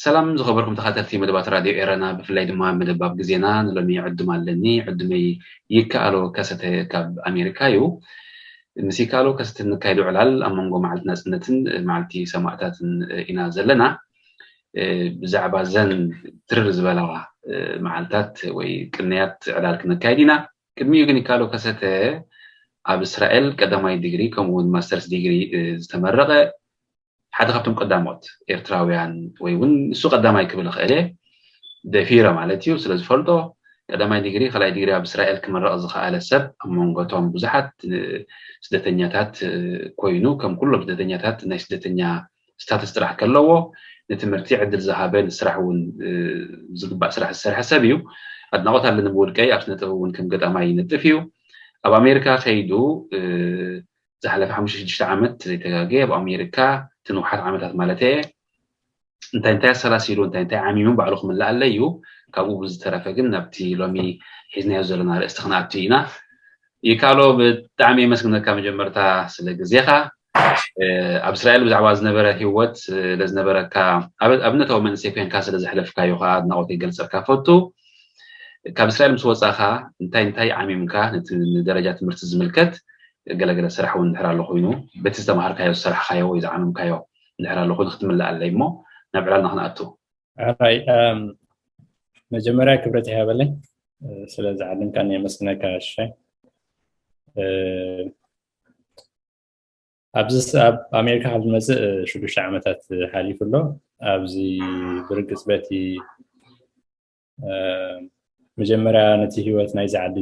ሰላም ዝኸበርኩም ተኸታተልቲ መደባት ራድዮ ኤረና፣ ብፍላይ ድማ መደብ ኣብ ግዜና ንሎሚ ዕድም ኣለኒ። ዕድመይ ይከኣሎ ከሰተ ካብ ኣሜሪካ እዩ። ምስ ይከኣሎ ከሰተ እንካየዶ ዕላል ኣብ መንጎ መዓልቲ ናጽነትን መዓልቲ ሰማእታትን ኢና ዘለና። ብዛዕባ ዘን ትርር ዝበላ መዓልታት ወይ ቅንያት ዕላል ክነካይድ ኢና። ቅድሚኡ ግን ይከኣሎ ከሰተ ኣብ እስራኤል ቀዳማይ ዲግሪ ከምኡ እውን ማስተርስ ዲግሪ ዝተመረቐ ሓደ ካብቶም ቀዳሞት ኤርትራውያን ወይ እውን ንሱ ቀዳማይ ክብል እኽእል እየ፣ ደፊረ ማለት እዩ። ስለ ዝፈልጦ ቀዳማይ ዲግሪ ካልኣይ ዲግሪ ኣብ እስራኤል ክምረቕ ዝኸኣለ ሰብ ኣብ መንጎ እቶም ብዙሓት ስደተኛታት ኮይኑ ከም ኩሎም ስደተኛታት ናይ ስደተኛ ስታተስ ጥራሕ ከለዎ ንትምህርቲ ዕድል ዝሃበ ንስራሕ እውን ዝግባእ ስራሕ ዝሰርሐ ሰብ እዩ። ኣድናቖት ኣለኒ ብውልቀይ፣ ኣብ ስነ ጥበብ እውን ከም ገጣማይ ይነጥፍ እዩ። ኣብ ኣሜሪካ ከይዱ ዝሓለፈ ሓሙሽተ ሽዱሽተ ዓመት ዘይተጋገየ ኣብ ኣሜሪካ እቲ ንውሓት ዓመታት ማለት እየ እንታይ እንታይ ኣሰላሲሉ እንታይ እንታይ ዓሚሙ ባዕሉ ክምልኣለ እዩ። ካብኡ ብዝተረፈ ግን ናብቲ ሎሚ ሒዝናዮ ዘለና ርእስቲ ክንኣቱ ኢና። ይካሎ ብጣዕሚ የመስግነካ መጀመርታ ስለ ግዜኻ። ኣብ እስራኤል ብዛዕባ ዝነበረ ህይወት ለዝነበረካ ኣብነታዊ መንእሰይ ኮንካ ስለ ዘሕለፍካዮ ከዓ ኣድናቆት ይገልፀልካ ፈቱ። ካብ እስራኤል ምስ ወፃኻ እንታይ እንታይ ዓሚምካ ነቲ ንደረጃ ትምህርቲ ዝምልከት ገለገለ ስራሕ እውን እንድሕር ኣሎ ኮይኑ በቲ ዝተማሃርካዮ ዝሰራሕካዮ ወይ ዝዓመምካዮ እንድሕር ኣሎ ኮይኑ ክትምልኣለይ እሞ ናብ ዕላልና ክንኣቱ። ሕራይ መጀመርያ ክብረት ይሃበለይ ስለዚ ዓለምካን የመስግነካ ሽሻይ። ኣብዚ ኣብ ኣሜሪካ ካብ ዝመፅእ ሽዱሽተ ዓመታት ሓሊፉ ኣሎ። ኣብዚ ብርግፅ በቲ መጀመርያ ነቲ ህይወት ናይዚ ዓዲ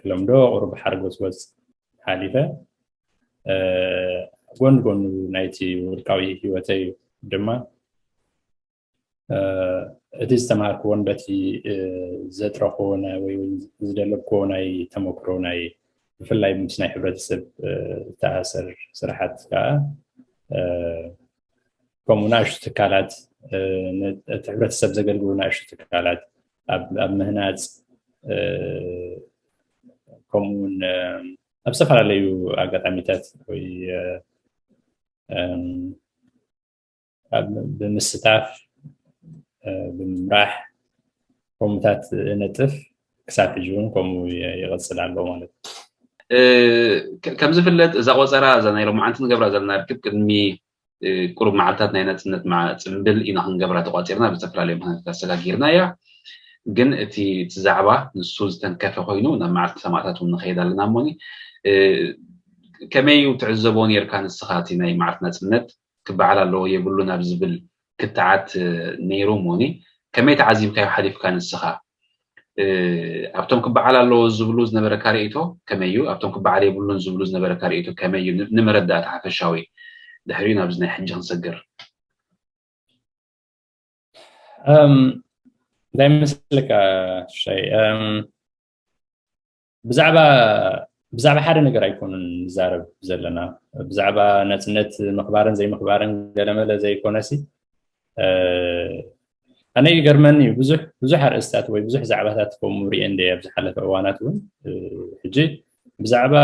ክለምዶ ቁሩብ ሓርጎፅጎፅ ሓሊፈ። ጎን ጎኑ ናይቲ ውልቃዊ ህይወተይ ድማ እቲ ዝተምሃርክዎን በቲ ዘጥረኽዎ ወይ ዝደለብክዎ ናይ ተመክሮ ናይ ብፍላይ ምስ ናይ ሕብረተሰብ ዝተኣሰር ስራሓት ከዓ ከምኡ ንኣሽቱ ትካላት እቲ ሕብረተሰብ ዘገልግሉ ንኣሽቱ ትካላት ኣብ ምህናፅ ከምኡውን ኣብ ዝተፈላለዩ ኣጋጣሚታት ወይ ብምስታፍ ብምምራሕ ከምኡታት ነጥፍ ክሳብ ሕጂ እውን ከምኡ ይቐፅል ኣሎ ማለት እዩ። ከም ዝፍለጥ እዛ ቆፀራ እዛ ናይ ሎማዓንቲ ንገብራ ዘለና ርክብ ቅድሚ ቁሩብ መዓልታት ናይ ነፅነት ጽምብል ኢና ክንገብራ ተቋፂርና ብዝተፈላለዩ ምክንያታት ኣሰጋጊርና እያ። ግን እቲ እቲ ዛዕባ ንሱ ዝተንከፈ ኮይኑ ናብ መዓልቲ ሰማእታት እውን ንኸይድ ኣለና እሞኒ ከመይ እዩ ትዕዘቦ ነርካ ንስኻ እቲ ናይ መዓልቲ ናፅነት ክበዓል ኣለዎ የብሉን ኣብ ዝብል ክትዓት ነይሩ እሞኒ ከመይ ተዓዚብካዮ ሓሊፍካ ንስኻ ኣብቶም ክበዓል ኣለዎ ዝብሉ ዝነበረካ ርእይቶ ከመይ እዩ ኣብቶም ክበዓል የብሉን ዝብሉ ዝነበረካ ርእይቶ ከመይ እዩ ንመረዳእታ ሓፈሻዊ ድሕሪኡ ናብዚ ናይ ሕጂ ክንሰግር እንታይ መስለካ ሻይ ብዛዕባ ብዛዕባ ሓደ ነገር ኣይኮኑን ንዛረብ ዘለና ብዛዕባ ነፅነት ምኽባርን ዘይምኽባርን ገለመለ ዘይኮነሲ ኣነ ይገርመኒ እዩ ብዙሕ ብዙሕ ኣርእስታት ወይ ብዙሕ ዛዕባታት ከምኡ ሪኤ እንደ ኣብ ዝሓለፈ እዋናት እውን ሕጂ ብዛዕባ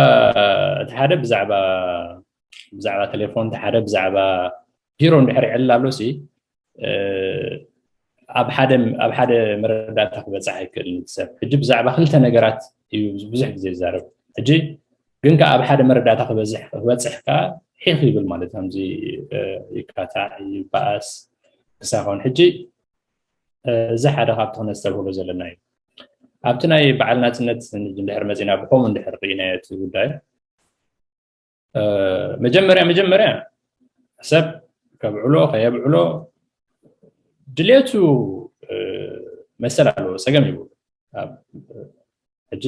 እቲ ሓደ ብዛዕባ ብዛዕባ ቴሌፎን እቲ ሓደ ብዛዕባ ቢሮ እንድሕር ይዕልል ኣሎ ሲ ኣብ ሓደ ኣብ ሓደ መረዳእታ ክበፅሕ ኣይክእልን እቲ ሰብ ሕጂ ብዛዕባ ክልተ ነገራት እዩ ብዙሕ ግዜ ዝዛረብ ሕጂ ግን ከዓ ኣብ ሓደ መረዳእታ ክበዝሕ ክበፅሕ ከዓ ሒኽ ይብል ማለት ከምዚ ይካታዕ ይበኣስ ክሳኾን ሕጂ እዚ ሓደ ካብቲ ክነስተብህሎ ዘለና እዩ ኣብቲ ናይ በዓል ናፅነት እንድሕር መፂና ብከምኡ እንድሕር ርኢናዮ እቲ ጉዳይ መጀመርያ መጀመርያ ሰብ ከብዕሎ ከየብዕሎ ድሌቱ መሰል ኣለዎ ፀገም ይብሉ ሕጂ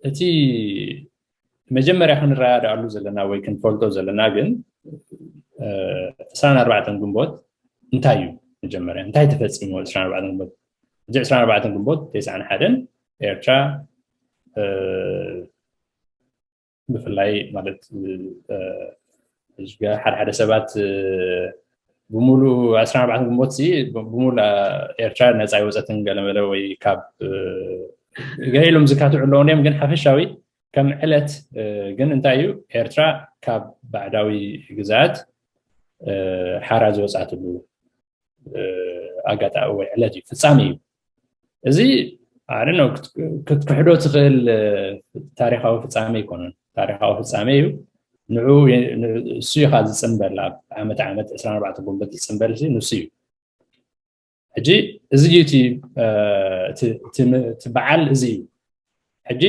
እቲ መጀመርያ ክንረዳዳኣሉ ዘለና ወይ ክንፈልጦ ዘለና ግን ዕስራን ኣርባዕተን ግንቦት እንታይ እዩ? መጀመርያ እንታይ ተፈፂሙ ዕስራን ኣርባዕተን ግንቦት? እዚ ዕስራን ኣርባዕተን ግንቦት ተስዓን ሓደን ኤርትራ ብፍላይ ማለት ሓደ ሓደ ሰባት ብሙሉ ዕስራን ኣርባዕተን ግንቦት ብሙሉ ኤርትራ ነፃ ይወፀትን ገለመለ ወይ ካብ ገለ ኢሎም ዝካትዑ ኣለዉ እዮም። ግን ሓፈሻዊ ከም ዕለት ግን እንታይ እዩ? ኤርትራ ካብ ባዕዳዊ ግዛት ሓራ ዝወፃትሉ ኣጋጣሚ ወይ ዕለት እዩ፣ ፍፃሜ እዩ። እዚ ክትክሕዶ ትኽእል ታሪካዊ ፍፃሜ ኣይኮነን። ታሪካዊ ፍፃሜ እዩ። ንዑ እሱ ኢኻ ዝፅንበል፣ ኣብ ዓመት ዓመት ዕስራን ኣርባዕተን ግንቦት ዝፅንበል ንሱ እዩ። ሕጂ እዚ እዩ እቲ በዓል እዚ እዩ። ሕጂ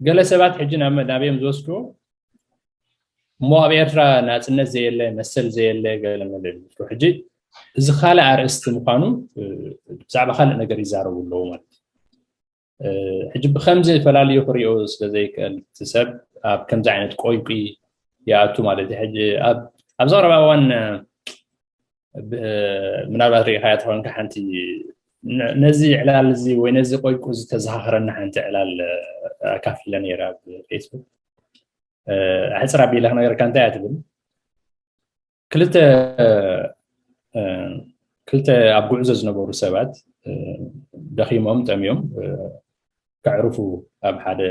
ገለ ሰባት ሕጂ ናበዮም ዝወስድዎ እሞ ኣብ ኤርትራ ናፅነት ዘየለ መሰል ዘየለ ገለ መለ ይብሉ። ሕጂ እዚ ካልእ ኣርእስቲ ምዃኑ ብዛዕባ ካልእ ነገር ይዛረቡ ኣለዉ ማለት እዩ። ሕጂ ብከምዚ ፈላልዩ ክሪኦ ስለዘይክእል እቲ ሰብ ኣብ ከምዚ ዓይነት ቆይቂ ይኣቱ ማለት እዩ። ሕጂ ኣብዚ ቀረባ እዋን ምናልባት ሪኢኻያ ትኾንካ ሓንቲ ነዚ ዕላል እዚ ወይ ነዚ ቆይቁ ዝተዘኻኸረና ሓንቲ ዕላል ኣካፊለ ነይረ ኣብ ፌስቡክ። ኣሕፅር ኣቢለ ክነገርካ እንታይ እያ ትብል? ክልተ ክልተ ኣብ ጉዕዞ ዝነበሩ ሰባት ደኺሞም ጠምዮም ከዕርፉ ኣብ ሓደ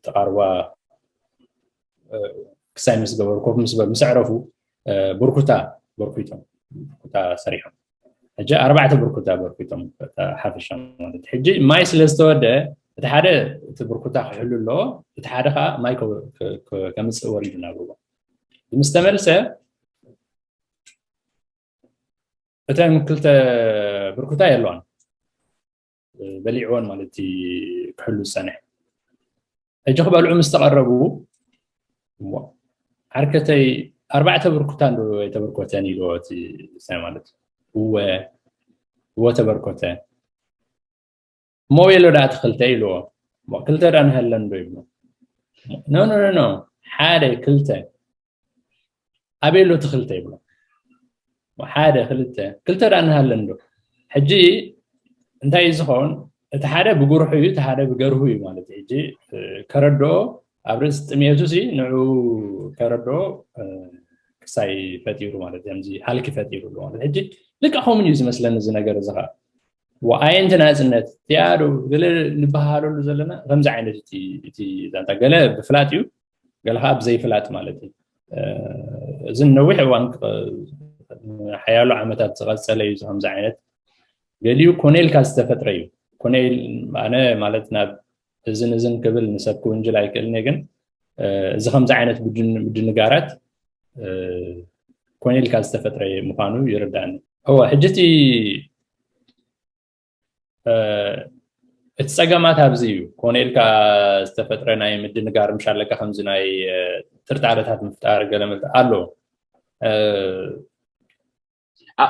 ተቓርባ ክሳይ ምስ ገበሩ ኮፍ ምስ በሉ ምስ ኣዕረፉ ብርኩታ በርኩቶም ብርኩታ ሰሪሖም። ሕጂ ኣርባዕተ ብርኩታ በርኩቶም ሓፈሻ ማለት ሕጂ ማይ ስለ ዝተወደ እቲ ሓደ እቲ ብርኩታ ክሕሉ ኣለዎ፣ እቲ ሓደ ከዓ ማይ ከምፅእ ወሪዱ ናብ ሩባ ምስ ተመልሰ እተን ክልተ ብርኩታ የለዋን በሊዕዎን ማለት ክሕሉ ዝፀንሐ። ሕጂ ክበልዑ ምስ ተቐረቡ ዓርከተይ ኣርባዕተ ብርኩታ እንዶ የተበርኮተን ኢልዎ እቲ ሰብ ማለት እወ እወ ተበርኮተ እሞ የሎ ደኣ ትኽልተ ኢልዎ ክልተ ደኣ ንሃለን ዶ ይብሎ ኖ ኖ ኖ ሓደ ክልተ ኣበይ ኣሎ እቲ ክልተ ይብሎ ሓደ ክልተ ክልተ ደኣ ንሃለን ዶ ሕጂ እንታይ እዩ ዝኸውን እቲ ሓደ ብጉርሑ እዩ እቲ ሓደ ብገርሁ እዩ ማለት እዩ ሕጂ ከረድኦ ኣብ ርእሲ ጥሜቱ ሲ ንዑ ከረድኦ ክሳይ ፈጢሩ ማለት ከምዚ ሃልኪ ፈጢሩ ኣሎ ማለት ሕጂ ልክዕ ከምኡ እዩ ዝመስለኒ እዚ ነገር እዚ ከዓ ኣየንቲ ናፅነት እቲኣ ዶ ገለ ንበሃለሉ ዘለና ከምዚ ዓይነት እቲ ዛንታ ገለ ብፍላጥ እዩ ገለ ከዓ ብዘይፍላጥ ማለት እዩ እዚ ነዊሕ እዋን ሓያሎ ዓመታት ዝቐፀለ እዩ ከምዚ ዓይነት ገሊኡ ኮነ ኢልካ ዝተፈጥረ እዩ ኮነ ኣነ ማለት ናብ እዝን እዝን ክብል ንሰብ ክውንጅል ኣይክእልን ግን እዚ ከምዚ ዓይነት ምድንጋራት ኮነ ኢልካ ዝተፈጥረ ምዃኑ ይርዳእኒ እወ ሕጂ እቲ እቲ ፀገማት ኣብዚ እዩ ኮነ ኢልካ ዝተፈጥረ ናይ ምድንጋር ምሻለካ ከምዚ ናይ ጥርጣረታት ምፍጣር ገለመልቲ ኣሎ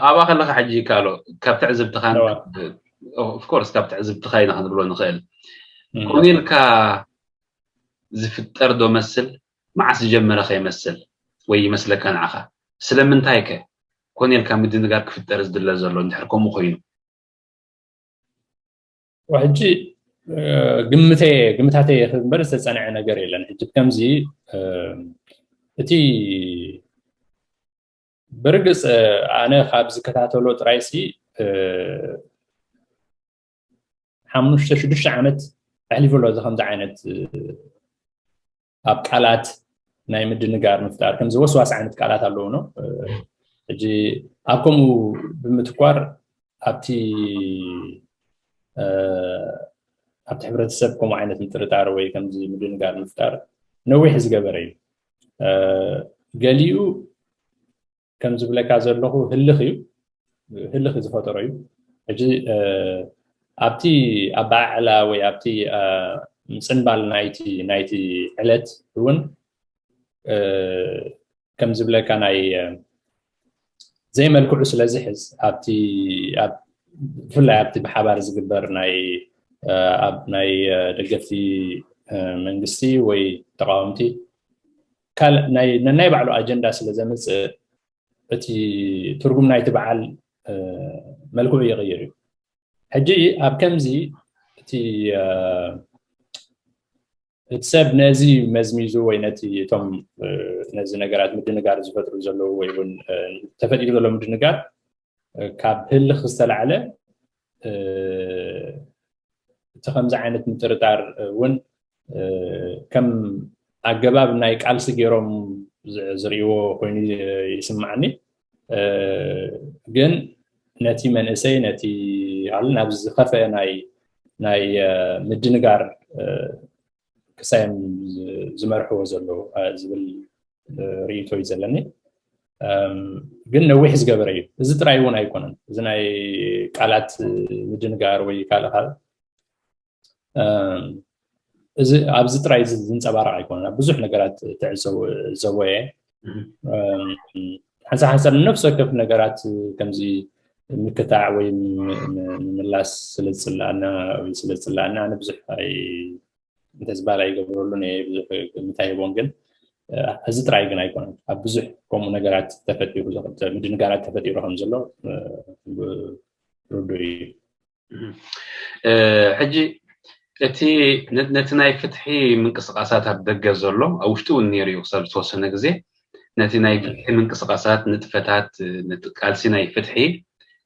ኣብኣ ከለካ ሕጂ ካሎ ካብ ትዕዝብትኻ ኦፍኮርስ ካብ ትዕዝብትኻ ኢና ክንብሎ ንኽእል ኮነ ኢልካ ዝፍጠር ዶ መስል መዓስ ዝጀመረ ከይመስል ወይ ይመስለካ ንዓኻ ስለምንታይ ከ ኮነ ኢልካ ምድንጋር ክፍጠር ዝድለ ዘሎ እንድሕር ከምኡ ኮይኑ ሕጂ ግምተ ግምታተይ እምበር ዝተፀንዐ ነገር የለን ሕጂ ከምዚ እቲ ብርግፅ ኣነ ካብ ዝከታተሎ ጥራይሲ ሓሙሽተ ሽዱሽተ ዓመት ኣሕሊፉ ኣሎ እዚ ከምዚ ዓይነት ኣብ ቃላት ናይ ምድንጋር ምፍጣር ከምዚ ወስዋስ ዓይነት ቃላት ኣለውኖ ሕጂ ኣብ ከምኡ ብምትኳር ኣብቲ ኣብቲ ሕብረተሰብ ከምኡ ዓይነት ምጥርጣር ወይ ከምዚ ምድንጋር ምፍጣር ነዊሕ ዝገበረ እዩ ገሊኡ ከም ዝብለካ ዘለኹ ህልኽ እዩ ህልኽ ዝፈጠሮ እዩ ሕጂ ኣብቲ ኣበዓዕላ ወይ ኣብቲ ምፅንባል ናይቲ ናይቲ ዕለት እውን ከም ዝብለካ ናይ ዘይመልክዑ ስለ ዝሕዝ ኣብቲ ብፍላይ ኣብቲ ብሓባር ዝግበር ናይ ኣብ ናይ ደገፍቲ መንግስቲ ወይ ተቃወምቲ ካልእ ናይ ነናይ ባዕሉ ኣጀንዳ ስለ ዘምፅእ እቲ ትርጉም ናይቲ በዓል መልክዑ ይቕይር እዩ። ሕጂ ኣብ ከምዚ እቲ እቲ ሰብ ነዚ መዝሚዙ ወይ ነቲ እቶም ነዚ ነገራት ምድንጋር ዝፈጥሩ ዘለዉ ወይ እውን ተፈጢሩ ዘሎ ምድንጋር ካብ ህልኽ ዝተላዕለ እቲ ከምዚ ዓይነት ምጥርጣር እውን ከም ኣገባብ ናይ ቃልሲ ገይሮም ዝርእይዎ ኮይኑ ይስማዓኒ። ግን ነቲ መንእሰይ ነቲ ኣብ ናብ ዝኸፈአ ናይ ናይ ምድንጋር ክሳዮም ዝመርሕዎ ዘለዉ ዝብል ርእይቶ እዩ ዘለኒ። ግን ነዊሕ ዝገበረ እዩ። እዚ ጥራይ እውን ኣይኮነን። እዚ ናይ ቃላት ምድንጋር ወይ ካልእ ካልእ እዚ ኣብዚ ጥራይ ዝንፀባረቕ ኣይኮነን። ኣብ ብዙሕ ነገራት ትዕዘቦ እየ። ሓንሳብ ሓንሳብ ንነፍሲ ወከፍ ነገራት ከምዚ ምክታዕ ወይ ምምላስ ስለ ዝፅላኣና ወይ ስለ ዝፅላኣና ኣነ ብዙሕ እንተዝባል ኣይገብረሉን እየ፣ ብዙሕ ግምት ኣይህቦን። ግን እዚ ጥራይ ግን ኣይኮነን። ኣብ ብዙሕ ከምኡ ነገራት ተፈጢሩ ምድንጋራት ተፈጢሩ ከም ዘሎ ርዱእ እዩ። ሕጂ እቲ ነቲ ናይ ፍትሒ ምንቅስቃሳት ኣብ ደገ ዘሎ ኣብ ውሽጢ እውን ነይሩ እዩ ክሳብ ዝተወሰነ ግዜ ነቲ ናይ ፍትሒ ምንቅስቃሳት ንጥፈታት ነቲ ቃልሲ ናይ ፍትሒ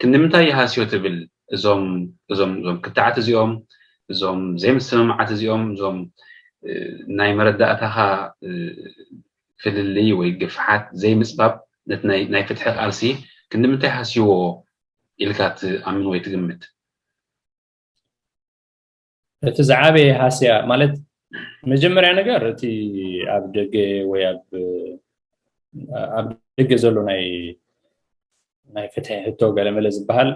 ክንዲ ምንታይ ይሃስዮ ትብል? እዞም እዞም እዞም ክትዓት እዚኦም እዞም ዘይምስምማዓት እዚኦም እዞም ናይ መረዳእታኻ ፍልልይ ወይ ግፍሓት ዘይምፅባብ ነቲ ናይ ፍትሒ ቃልሲ ክንዲ ምንታይ ሃስይዎ ኢልካ ትኣምን ወይ ትግምት? እቲ ዝዓበየ ሃስያ ማለት መጀመርያ ነገር እቲ ኣብ ደገ ወይ ኣብ ደገ ዘሎ ናይ ናይ ፍትሒ ሕቶ ገለመለ ዝበሃል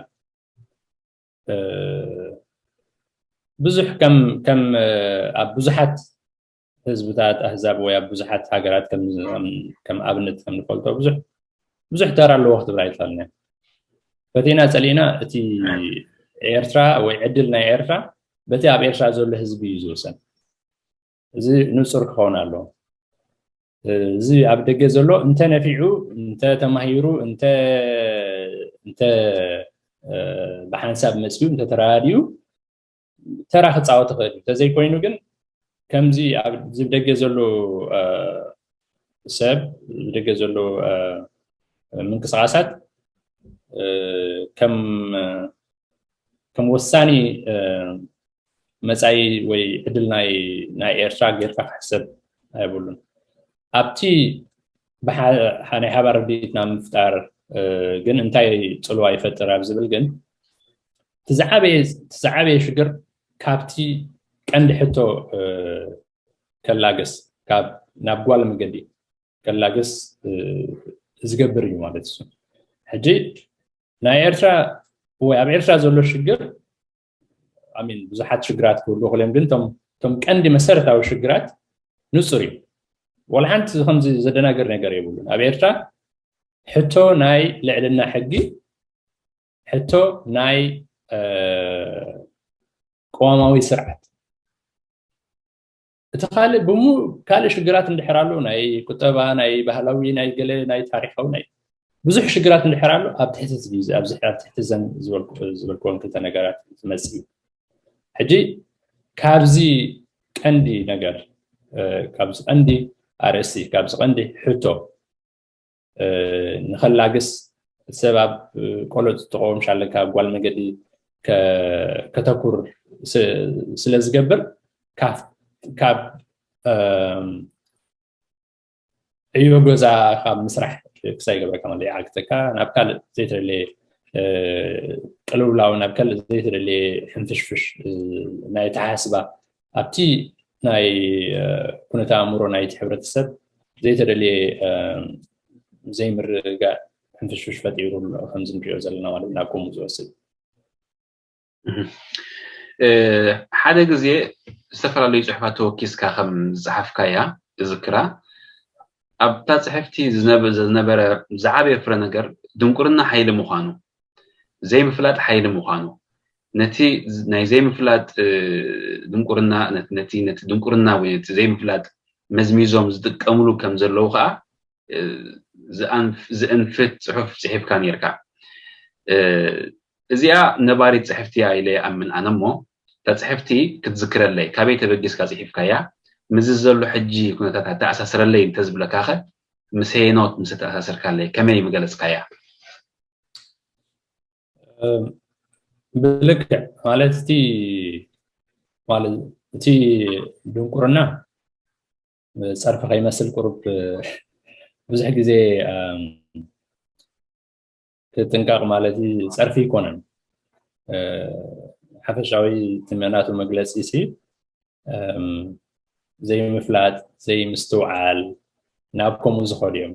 ብዙሕ ከም ከም ኣብ ብዙሓት ህዝብታት ኣህዛብ ወይ ኣብ ብዙሓት ሃገራት ከም ኣብነት ከም ንፈልጦ ብዙሕ ብዙሕ ተራ ኣለዎ ክትብል ኣይትኽእልን። ፈቲና ፀሊእና እቲ ኤርትራ ወይ ዕድል ናይ ኤርትራ በቲ ኣብ ኤርትራ ዘሎ ህዝቢ እዩ ዝውሰን። እዚ ንፁር ክኸውን ኣለዎ። እዚ ኣብ ደገ ዘሎ እንተ ነፊዑ እንተ ተማሂሩ እንተ እንተ ብሓንሳብ መፅዩ እንተ ተረዳዲኡ ተራ ክፃወት ይኽእል እዩ። እንተዘይኮይኑ ግን ከምዚ ኣብዚ ደገ ዘሎ ሰብ ደገ ዘሎ ምንቅስቃሳት ከም ከም ወሳኒ መፃኢ ወይ ዕድል ናይ ናይ ኤርትራ ጌርካ ክሕሰብ ኣይብሉን። ኣብቲ ናይ ሓባር ርድኢት ናብ ምፍጣር ግን እንታይ ፅልዋ ይፈጥር ኣብ ዝብል ግን እቲ ዝዓበየ ሽግር ካብቲ ቀንዲ ሕቶ ከላግስ ናብ ጓል መገዲ ከላግስ ዝገብር እዩ ማለት እዩ። ሕጂ ናይ ኤርትራ ወይ ኣብ ኤርትራ ዘሎ ሽግር ኣሚን ብዙሓት ሽግራት ክህሉ ክልም ግን ቶም ቀንዲ መሰረታዊ ሽግራት ንፁር እዩ። ወላ ሓንቲ ከምዚ ዘደናገር ነገር የብሉን። ኣብ ኤርትራ ሕቶ ናይ ልዕልና ሕጊ፣ ሕቶ ናይ ቅዋማዊ ስርዓት፣ እቲ ካልእ ብሙ ካልእ ሽግራት እንድሕር ኣሎ ናይ ቁጠባ ናይ ባህላዊ ናይ ገለ ናይ ታሪካዊ ናይ ብዙሕ ሽግራት እንድሕር ኣሎ ኣብ ትሕቲ ኣብዚ ኣብ ትሕቲ ዘን ዝበልክዎም ክልተ ነገራት ዝመፅእ እዩ። ሕጂ ካብዚ ቀንዲ ነገር ካብዚ ቀንዲ ኣርእስቲ ካብዚ ቀንዲ ሕቶ ንኸላግስ ሰብ ኣብ ቆሎ ዝጥቆም ሻለካ ጓል መገዲ ከተኩር ስለ ዝገብር ካብ ዕዮ ገዛ ካብ ምስራሕ ክሳይ ገብረካ ማለት ይዓግተካ ናብ ካልእ ዘይተደለየ ቅልውላው ናብ ካልእ ዘይተደለየ ሕንፍሽፍሽ ናይ ተሓስባ ኣብቲ ናይ ኩነተ ኣእምሮ ናይቲ ሕብረተሰብ ዘይተደለየ ዘይምርግጋእ ሕንፍሽፍሽ ፈጢሩ ከምዚ ንሪኦ ዘለና ማለት ናብ ከምኡ ዝወስድ ሓደ ግዜ ዝተፈላለዩ ፅሑፋት ተወኪስካ ከም ዝፀሓፍካያ እዝክራ ኣብታ ፅሕፍቲ ዝነበረ ዝዓበየ ፍረ ነገር ድንቁርና ሓይሊ ምዃኑ ዘይምፍላጥ ሓይሊ ምዃኑ ነቲ ናይ ዘይምፍላጥ ድንቁርና ነቲ ነቲ ድንቁርና ወይ ነቲ ዘይምፍላጥ መዝሚዞም ዝጥቀምሉ ከም ዘለዉ ከዓ ዝእንፍት ፅሑፍ ፅሒፍካ ነርካ። እዚኣ ነባሪት ፅሕፍቲ እያ ኢለ ይኣምን ኣነ። እሞ እታ ፅሕፍቲ ክትዝክረለይ፣ ካበይ ተበጊስካ ፅሒፍካያ፣ ምስዚ ዘሎ ሕጂ ኩነታት ኣተኣሳስረለይ እንተዝብለካኸ፣ ምስ ሄኖት ምስ ተኣሳሰርካለይ ከመይ ምገለፅካያ? ብልክዕ ማለት እቲ ማለት እቲ ድንቁርና ፀርፊ ከይመስል ቁሩብ ብዙሕ ግዜ ክጥንቀቕ ማለት እዩ። ፀርፊ ይኮነን። ሓፈሻዊ ትመናቱ መግለፂ ሲ ዘይምፍላጥ፣ ዘይምስትውዓል ናብ ከምኡ ዝኸዱ እዮም።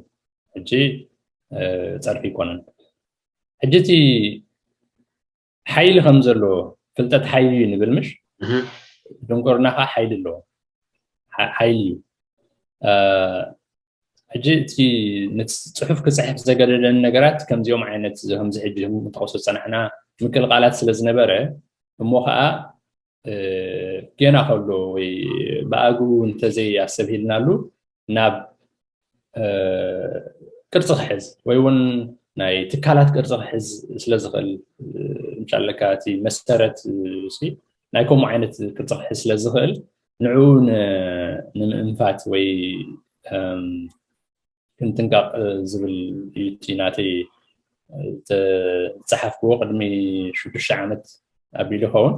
ሕጂ ፀርፊ ይኮነን። ሕጂ እቲ ሓይሊ ከም ዘለዎ፣ ፍልጠት ሓይሊ እዩ ንብል ምሽ? ድንቁርና ከዓ ሓይሊ ኣለዎ። ሓይሊ እዩ። ሕጂ እቲ ነቲ ፅሑፍ ክፅሕፍ ዘገደደኒ ነገራት ከምዚኦም ዓይነት ከምዚ ሕጂ ንጠቕሶ ዝፀናሕና ምቅልቃላት ስለ ዝነበረ፣ እሞ ከዓ ጌና ከሎ ወይ ብኣግኡ እንተዘይ ኣሰብሂልናሉ ናብ ቅርፂ ክሕዝ ወይ እውን ናይ ትካላት ቅርፂ ክሕዝ ስለ ዝኽእል፣ ምሻለካ እቲ መሰረት ናይ ከምኡ ዓይነት ቅርፂ ክሕዝ ስለ ዝኽእል፣ ንዕኡ ንምእንፋት ወይ ክንጥንቀቕ ዝብል እዩ እቲ ናተይ ዝፀሓፍክዎ ቅድሚ ሽዱሽተ ዓመት ኣቢሉ ይኸውን።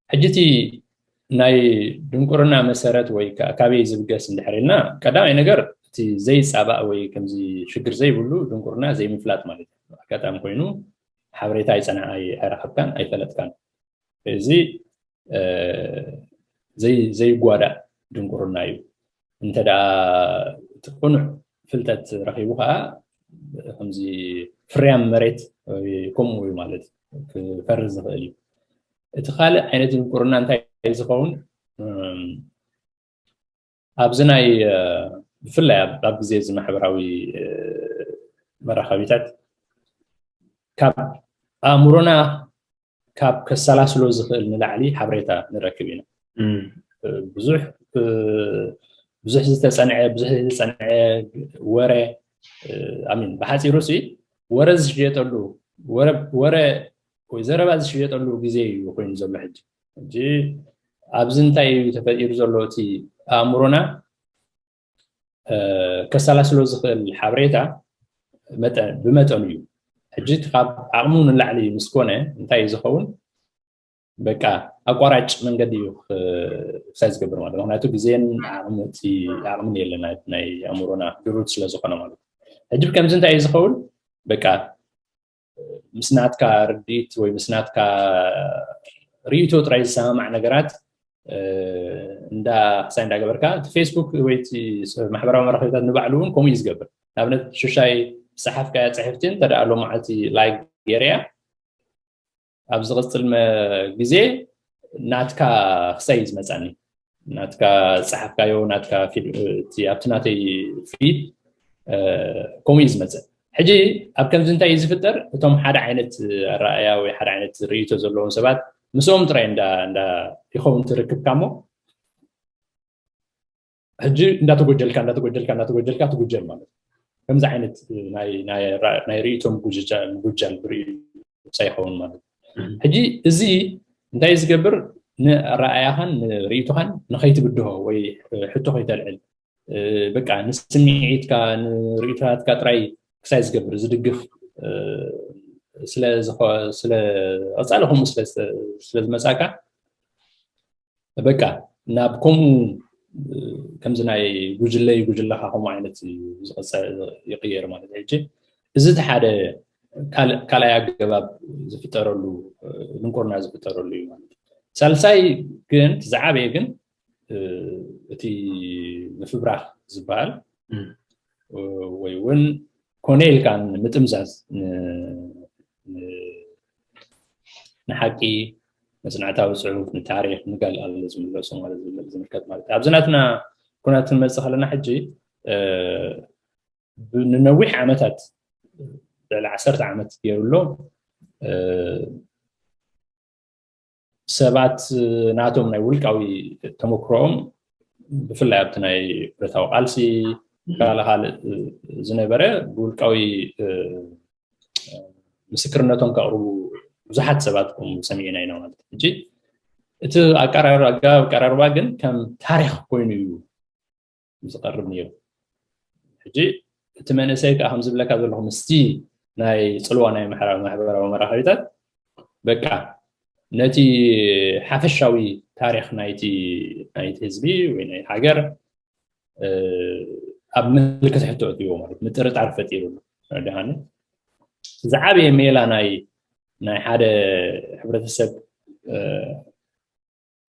ሕጂ እቲ ናይ ድንቁርና መሰረት ወይ ከዓ ካበይ ዝብገስ እንድሕር ኢልና፣ ቀዳማይ ነገር እቲ ዘይፃባእ ወይ ከምዚ ሽግር ዘይብሉ ድንቁርና ዘይምፍላጥ ማለት እዩ። ኣጋጣሚ ኮይኑ ሓበሬታ ኣይፀናዓ ኣይረኸብካን ኣይፈለጥካን። እዚ ዘይጓዳእ ድንቁርና እዩ። እንተ ደኣ እቲ ቅኑዕ ፍልጠት ረኺቡ ከዓ ከምዚ ፍርያም መሬት ከምኡ እዩ ማለት ክፈሪ ዝኽእል እዩ። እቲ ካልእ ዓይነት ድንቁርና እንታይ እዩ ዝኸውን? ኣብዚ ናይ ብፍላይ ኣብ ግዜ እዚ ማሕበራዊ መራኸቢታት ካብ ኣእምሮና ካብ ከሰላስሎ ዝኽእል ንላዕሊ ሓበሬታ ንረክብ ኢና። ብዙሕ ብዙሕ ዝተፀንዐ ብዙሕ ዝተፀንዐ ወረ ኣሚን ብሓፂሩ ሲ ወረ ዝሽየጠሉ ወረ ወይ ዘረባ ዝሽየጠሉ ግዜ እዩ ኮይኑ ዘሎ ሕጂ። ሕጂ ኣብዚ እንታይ እዩ ተፈጢሩ ዘሎ? እቲ ኣእምሮና ከሰላስሎ ዝኽእል ሓበሬታ ብመጠኑ እዩ። ሕጂ ካብ ዓቕሙ ንላዕሊ ምስ ኮነ እንታይ እዩ ዝኸውን? በቃ ኣቋራጭ መንገዲ እዩ ክሳይ ዝገብር ማለት። ምክንያቱ ግዜን ዓቕምን የለን ናይ ኣእምሮና ድሩት ስለ ዝኾነ ማለት። ሕጂ ከምዚ እንታይ እዩ ዝኸውን? በቃ ምስ ናትካ ርድኢት ወይ ምስ ናትካ ርእይቶ ጥራይ ዝሰማማዕ ነገራት እንዳ ክሳይ እንዳገበርካ እቲ ፌስቡክ ወይ ማሕበራዊ መራኸቢታት ንባዕሉ እውን ከምኡ እዩ ዝገብር። ንኣብነት ሽሻይ ዝፀሓፍካያ ፅሕፍቲ እንተ ሎማዓልቲ ላይክ ገይረያ ኣብ ዝቕፅል ግዜ ናትካ ክሳይ እዩ ዝመፃኒ። ናትካ ዝፀሓፍካዮ ናትካ ኣብቲ ናተይ ፊድ ከምኡ እዩ ዝመፅእ። ሕጂ ኣብ ከምዚ እንታይ እዩ ዝፍጠር? እቶም ሓደ ዓይነት ኣረኣያ ወይ ሓደ ዓይነት ርእይቶ ዘለዎም ሰባት ምስኦም ጥራይ እንዳ ይኸውን ትርክብካ እሞ ሕጂ እንዳተጎጀልካ እንዳተጎጀልካ እንዳተጎጀልካ ትጉጀል ማለት እዩ። ከምዚ ዓይነት ናይ ርእይቶ ምጉጃል ብርእዩ ሳይኸውን ማለት እዩ። ሕጂ እዚ እንታይ ዝገብር? ንኣረኣያኻን ንርእይቶኻን ንኸይትብድሆ ወይ ሕቶ ከይተልዕል በቃ ንስምዒትካ ንርእይቶታትካ ጥራይ ክሳይ ዝገብር ዝድግፍ ስለ ቀፃሊ ከምኡ ስለ ዝመፃካ በቃ ናብ ከምኡ ከምዚ ናይ ጉጅለይ ጉጅለኻ ከምኡ ዓይነት ይቕየር ማለት ሕጂ እዚ እቲ ሓደ ካልኣይ ኣገባብ ዝፍጠረሉ ድንቁርና ዝፍጠረሉ እዩ ማለት። ሳልሳይ ግን ዝዓበየ ግን እቲ ምፍብራኽ ዝበሃል ወይ እውን ኮነ ኢልካ ንምጥምዛዝ ንሓቂ መፅናዕታዊ ፅሑፍ ንታሪክ ንጋል ኣሎ ዝምለሱ ማለት ዝምልከት ማለት ኣብዚ ናትና ኩናት ክንመፅእ ከለና ሕጂ ንነዊሕ ዓመታት ልዕሊ ዓሰርተ ዓመት ገይሩ ኣሎ። ሰባት ናቶም ናይ ውልቃዊ ተመክሮኦም ብፍላይ ኣብቲ ናይ ብረታዊ ቃልሲ ካልእ ካልእ ዝነበረ ብውልቃዊ ምስክርነቶም ከቕርቡ ብዙሓት ሰባት ከም ሰሚዕና ኢና ማለት እዩ። ሕጂ እቲ ኣቀራርባ ኣገባብ ኣቀራርባ ግን ከም ታሪኽ ኮይኑ እዩ ዝቐርብ ነይሩ። ሕጂ እቲ መንእሰይ ከዓ ከም ዝብለካ ዘለኹ ምስቲ ናይ ፅልዋ ናይ ማሕበራዊ መራኸቢታት በቃ ነቲ ሓፈሻዊ ታሪኽ ናይቲ ናይቲ ህዝቢ ወይ ናይ ሃገር ኣብ ምልክት ሕቶ እትዎ ማለት ምጥርጣር ፈጢሩ ደሃኒ ዝዓበየ ሜላ ናይ ናይ ሓደ ሕብረተሰብ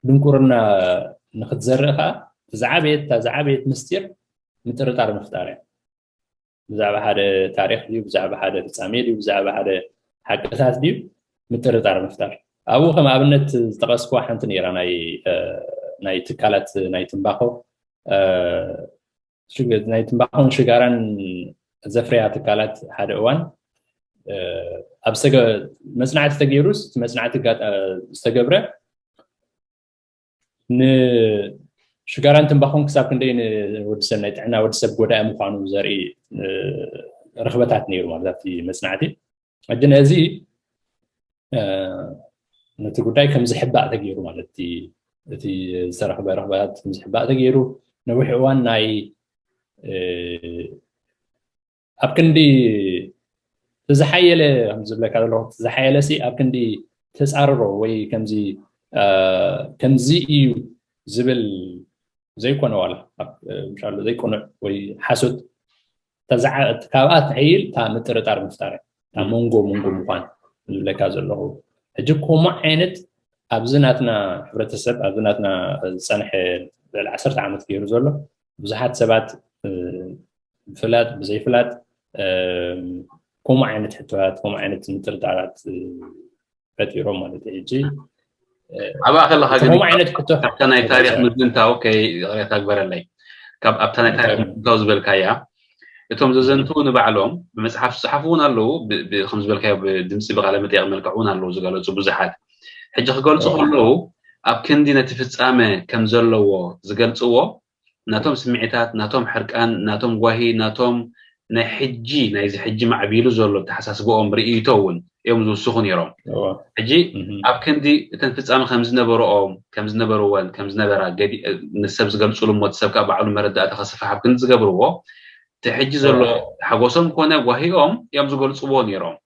ድንቁርና ንክትዘርእ ከዓ ዝዓበየት ዝዓበየት ምስጢር ምጥርጣር ምፍጣር እያ። ብዛዕባ ሓደ ታሪኽ ድዩ ብዛዕባ ሓደ ፍፃሜ ድዩ ብዛዕባ ሓደ ሓቅታት ድዩ ምጥርጣር ምፍጣር። ኣብኡ ከም ኣብነት ዝጠቀስኩዋ ሓንቲ ነይራ ናይ ትካላት ናይ ትንባኮ ናይ ትንባኮን ሽጋራን ዘፍረያ ትካላት ሓደ እዋን ኣብ መፅናዕቲ ተገይሩ መፅናዕቲ ዝተገብረ ንሽጋራን ትንባኮን ክሳብ ክንደይ ንወዲሰብ ናይ ጥዕና ወዲሰብ ጎዳኢ ምኳኑ ዘርኢ ርክበታት ነይሩ ማለት ኣብቲ መፅናዕቲ። ሕጂ ነዚ ነቲ ጉዳይ ከም ዝሕባእ ተገይሩ ማለት እቲ ዝተረክበ ረክበታት ከም ዝሕባእ ተገይሩ ነዊሕ እዋን ናይ ኣብ ክንዲ ተዝሓየለ ዝብለካ ዘለኹ ተዝሓየለ ሲ ኣብ ክንዲ ተፃርሮ ወይ ከምዚ ከምዚ እዩ ዝብል ዘይኮነ ዋላ ዘይኮነ ወይ ሓሶት ካብኣ ትሕይል እታ ምጥርጣር ምፍጣር እታ መንጎ መንጎ ምኳን ዝብለካ ዘለኹ ሕጂ ከምኡ ዓይነት ኣብዚ ናትና ሕብረተሰብ ኣብዚ ናትና ዝፀንሐ ልዕሊ ዓሰርተ ዓመት ገይሩ ዘሎ ብዙሓት ሰባት ብፍላጥ ብዘይፍላጥ ከምኡ ዓይነት ሕቶታት ከምኡ ዓይነት ምጥርጣራት ፈጢሮም ማለት እዩ። ሕጂ ኣብኣ ከለካ ግን ከምኡ ዓይነት ሕቶ ካብታ ናይ ታሪክ ምዝንታው ከይቅሬታ ግበረለይ ካብ ኣብታ ናይ ታሪክ ምዝንታው ዝበልካያ እቶም ዘዘንትዉ ንባዕሎም ብመፅሓፍ ዝፅሓፉ እውን ኣለዉ ከም ዝበልካዮ ብድምፂ ብቃለ መጠየቅ መልክዕ እውን ኣለዉ ዝገለፁ ብዙሓት ሕጂ ክገልፁ ከለዉ ኣብ ክንዲ ነቲ ፍፃመ ከም ዘለዎ ዝገልፅዎ ናቶም ስምዒታት ናቶም ሕርቃን ናቶም ጓሂ ናቶም ናይ ሕጂ ናይዚ ሕጂ ማዕቢሉ ዘሎ ተሓሳስብኦም ርእይቶ እውን እዮም ዝውስኹ ነይሮም ሕጂ ኣብ ክንዲ እተን ፍፃመ ከምዝነበረኦም ከምዝነበርወን ከምዝነበራ ንሰብ ዝገልፅሉ ሞት ሰብ ከዓ ባዕሉ መረዳእታ ከስፋሕ ኣብ ክንዲ ዝገብርዎ እቲ ሕጂ ዘሎ ሓጎሶም ኮነ ጓሂኦም እዮም ዝገልፅዎ ነይሮም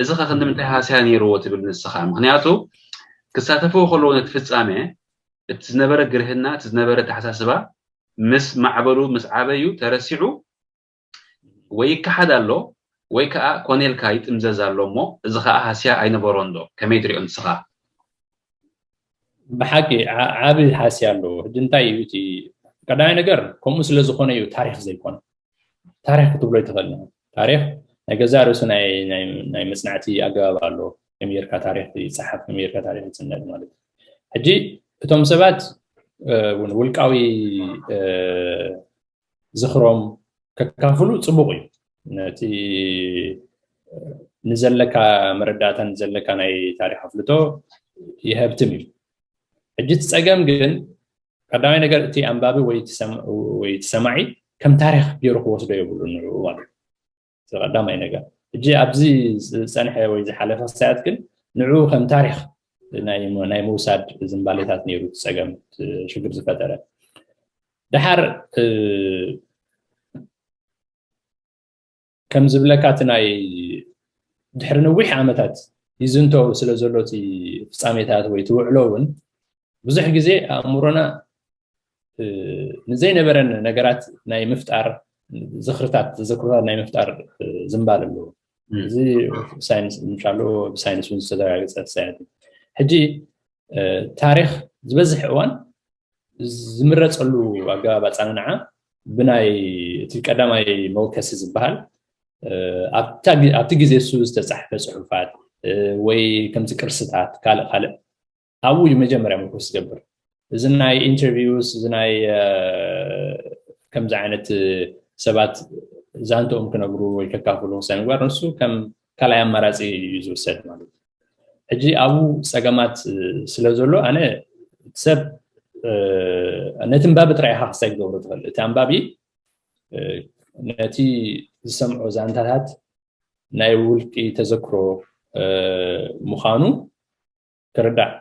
እዚ ከ ክንዲ ምንታይ ሃስያ ነይርዎ ትብል ንስኻ ምክንያቱ ክሳተፍዎ ከለዎ ነቲ ፍፃመ እቲ ዝነበረ ግርህና እቲ ዝነበረ ተሓሳስባ ምስ ማዕበሉ ምስ ዓበዩ ተረሲዑ ወይ ይከሓድ ኣሎ ወይ ከዓ ኮነ ኢልካ ይጥምዘዝ ኣሎ እሞ እዚ ከዓ ሃስያ ኣይነበሮን ዶ ከመይ ትሪኦ ንስኻ ብሓቂ ዓብይ ሃስያ ኣለዎ ሕጂ እንታይ እዩ እቲ ቀዳማይ ነገር ከምኡ ስለ ዝኾነ እዩ ታሪክ ዘይኮነ ታሪክ ክትብሎ ይትኽእል ታሪክ ናይ ገዛ ርእሱ ናይ መፅናዕቲ ኣገባብ ኣሎ ከመይ ጌርካ ታሪክ ይፀሓፍ ከመይ ጌርካ ታሪክ ይፅነድ ማለት እዩ ሕጂ እቶም ሰባት እውን ውልቃዊ ዝኽሮም ከካፍሉ ፅቡቅ እዩ ነቲ ንዘለካ መረዳእታ ንዘለካ ናይ ታሪክ ኣፍልጦ ይሀብትም እዩ ሕጂ እቲ ፀገም ግን ቀዳማይ ነገር እቲ ኣንባቢ ወይ እቲ ሰማዒ ከም ታሪክ ገይሩ ክወስዶ የብሉ ንዕኡ ማለት እዩ ቀዳማይ ነገር ሕጂ ኣብዚ ዝፀንሐ ወይ ዝሓለፈ ክሳያት ግን ንዕኡ ከም ታሪክ ናይ ምውሳድ ዝንባሌታት ነይሩ ፀገም ሽግር ዝፈጠረ ደሓር ከም ዝብለካ እቲ ናይ ድሕሪ ነዊሕ ዓመታት ይዝንቶ ስለ ዘሎ እቲ ፍፃሜታት ወይ ትውዕሎ እውን ብዙሕ ግዜ ኣእምሮና ንዘይነበረን ነገራት ናይ ምፍጣር ዝኽርታት ተዘክሮታት ናይ ምፍጣር ዝንባል ኣለዎ እዚ ሳይንስ ምሻሉ ብሳይንስ እውን ዝተረጋገፀ ክሳያት ሕጂ ታሪክ ዝበዝሕ እዋን ዝምረፀሉ ኣገባብ ኣፃንንዓ ብናይ እቲ ቀዳማይ መወከሲ ዝበሃል ኣብቲ ግዜ እሱ ዝተፃሕፈ ፅሑፋት ወይ ከምዚ ቅርስታት ካልእ ካልእ ኣብኡ እዩ መጀመርያ ምርኩስ ዝገብር እዚ ናይ ኢንተርቪውስ እዚ ናይ ከምዚ ዓይነት ሰባት ዛንትኦም ክነግሩ ወይ ከካፍሉ ክሳይ ምግባር ንሱ ከም ካልኣይ ኣማራፂ እዩ ዝውሰድ ማለት እዩ። ሕጂ ኣብኡ ፀገማት ስለ ዘሎ ኣነ ሰብ ነቲ ኣንባቢ ጥራይ ኢኻ ክሳይ ክገብሮ ትኽእል። እቲ ኣንባቢ ነቲ ዝሰምዖ ዛንታታት ናይ ውልቂ ተዘክሮ ምዃኑ ክርዳእ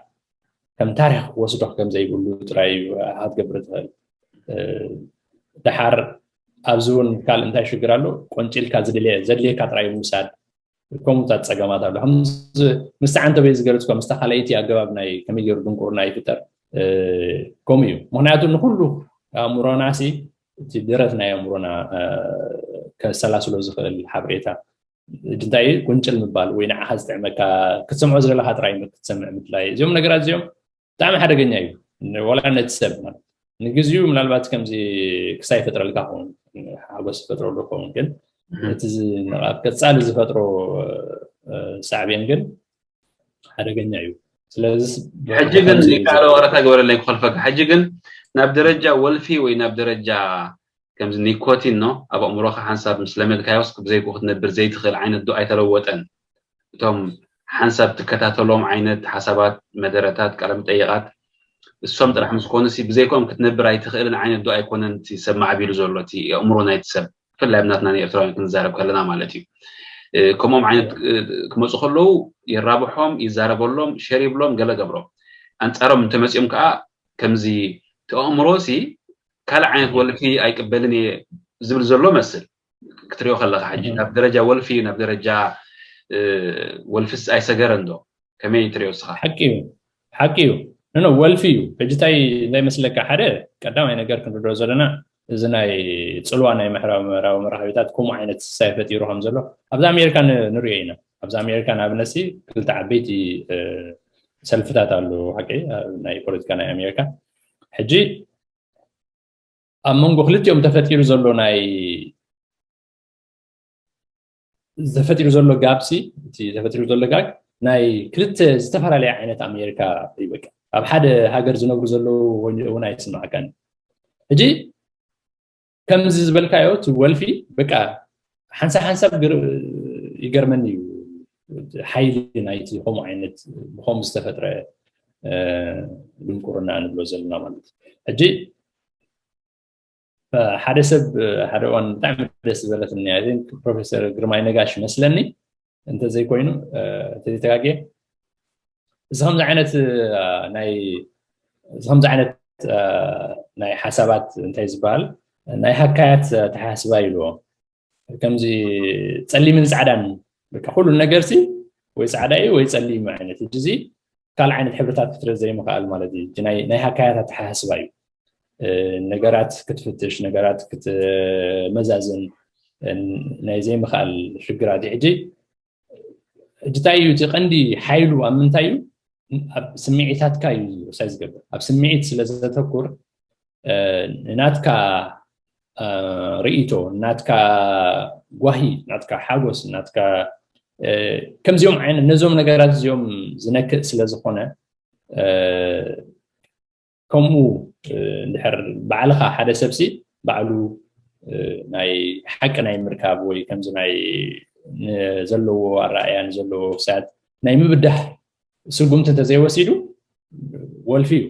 ከም ታሪክ ወስዶ ከም ዘይብሉ ጥራይ እዩ ክትገብር ትኽእል። ደሓር ኣብዚ እውን ካልእ እንታይ ሽግር ኣሎ? ቆንጪልካ ዘድልየካ ጥራይ ምውሳድ ከምኡታት ፀገማት ኣሎ። ምስቲ ዓንተበይ ዝገለፅኮ ምስታ ካልኣይቲ ኣገባብ ናይ ከመይ ገይሩ ድንቁርና ይፍጠር ከምኡ እዩ። ምክንያቱ ንኩሉ ኣእምሮና ሲ እቲ ደረት ናይ ኣእምሮና ከሰላስሎ ዝኽእል ሓበሬታ እንታይ እዩ? ቁንጭል ምባል ወይ ንዓኻ ዝጥዕመካ ክትሰምዖ ዝደለካ ጥራይ ክትሰምዕ ምድላይ። እዚኦም ነገራት እዚኦም ብጣዕሚ ሓደገኛ እዩ። ወላ ነቲ ሰብ ማለት ንግዚኡ ምናልባት ከምዚ ክሳይ ይፈጥረልካ ኸውን ሓጎስ ይፈጥረሉ ኸውን ግን እቲ ኣብ ቀፃሊ ዝፈጥሮ ሳዕቤን ግን ሓደገኛ እዩ። ስለዚ ሕጂ ግን ካልእ ወረታ ግበረለይ ክኸልፈካ። ሕጂ ግን ናብ ደረጃ ወልፊ ወይ ናብ ደረጃ ከምዚ ኒኮቲን ኖ ኣብ ኣእምሮኻ ሓንሳብ ምስ ለመድካዮስ ብዘይኩ ክትነብር ዘይትኽእል ዓይነት ዶ ኣይተለወጠን? እቶም ሓንሳብ ትከታተሎም ዓይነት ሓሳባት፣ መደረታት፣ ቃለ መጠይቓት እሶም ጥራሕ ምስ ኮኑ ሲ ብዘይኮም ክትነብር ኣይትኽእልን ዓይነት ዶ ኣይኮነን እቲ ሰብ ማዕቢሉ ዘሎ እቲ ኣእምሮ ናይቲ ሰብ? ብፍላይ ኣብ ናትና ንኤርትራውያን ክንዛረብ ከለና ማለት እዩ። ከምኦም ዓይነት ክመፁ ከለዉ ይራብሖም፣ ይዛረበሎም፣ ሸር ይብሎም፣ ገለ ገብሮም። ኣንፃሮም እንተመፂኦም ከዓ ከምዚ እቲ ኣእምሮ ሲ ካልእ ዓይነት ወልፊ ኣይቅበልን እየ ዝብል ዘሎ መስል ክትሪኦ ከለካ ሕጂ ናብ ደረጃ ወልፊ ናብ ደረጃ ወልፍስ ኣይሰገረን ዶ? ከመይ ትሪኦ እስኻ? ሓቂ እዩ ሓቂ እዩ። ኖ ወልፊ እዩ። ሕጂ እንታይ እንታይ መስለካ ሓደ ቀዳማይ ነገር ክንርድኦ ዘለና እዚ ናይ ፅልዋ ናይ ምሕራዊ ምዕራዊ መራኸቢታት ከምኡ ዓይነት ስሳይ ፈጢሩ ከም ዘሎ ኣብዚ ኣሜሪካ ንሪኦ ኢና። ኣብዚ ኣሜሪካ ንኣብነት ሲ ክልተ ዓበይቲ ሰልፍታት ኣለዉ ሓቂ ናይ ፖለቲካ ናይ ኣሜሪካ። ሕጂ ኣብ መንጎ ክልቲኦም ተፈጢሩ ዘሎ ናይ ተፈጢሩ ዘሎ ጋብ ሲ እቲ ተፈጢሩ ዘሎ ጋግ ናይ ክልተ ዝተፈላለየ ዓይነት ኣሜሪካ እዩ። በቃ ኣብ ሓደ ሃገር ዝነብሩ ዘለዉ እውን ኣይስማዕካን። ሕጂ ከምዚ ዝበልካዮ እቲ ወልፊ በቃ ሓንሳብ ሓንሳብ ይገርመኒ እዩ ሓይሊ ናይቲ ከምኡ ዓይነት ብከምኡ ዝተፈጥረ ድንቁርና ንብሎ ዘለና ማለት እዩ። ሕጂ ሓደ ሰብ ሓደ እዋን ብጣዕሚ ደስ ዝበለትኒ ፕሮፌሰር ግርማይ ነጋሽ መስለኒ እንተዘይኮይኑ እንተዘይተጋግየ እዚ ከምዚ ዓይነት ናይ እዚ ከምዚ ዓይነት ናይ ሓሳባት እንታይ ዝበሃል ናይ ሃካያት ኣተሓሳስባ ይብልዎ። ከምዚ ፀሊምን ፃዕዳን በቃ ኩሉ ነገር ሲ ወይ ፃዕዳ እዩ ወይ ፀሊም ዓይነት ሕጂ እዚ ካልእ ዓይነት ሕብርታት ክትርኢ ዘይምኽኣል ማለት እዩ። ናይ ሃካያት ኣተሓሳስባ እዩ። ነገራት ክትፍትሽ ነገራት ክትመዛዝን ናይ ዘይምኽኣል ሽግራት እዩ። ሕጂ ሕጂ እንታይ እዩ እቲ ቀንዲ ሓይሉ ኣብ ምንታይ እዩ? ኣብ ስምዒታትካ እዩ ሳይ ዝገብር። ኣብ ስምዒት ስለ ዘተኩር ናትካ ርእይቶ ናትካ ጓሂ ናትካ ሓጎስ ናትካ ከምዚኦም ዓይነት ነዞም ነገራት እዚኦም ዝነክእ ስለ ዝኾነ ከምኡ እንድሕር ባዕልኻ ሓደ ሰብሲ ባዕሉ ናይ ሓቂ ናይ ምርካብ ወይ ከምዚ ናይ ንዘለዎ ኣረኣያ ንዘለዎ ክሳያት ናይ ምብዳህ ስጉምቲ እንተዘይወሲዱ ወልፊ እዩ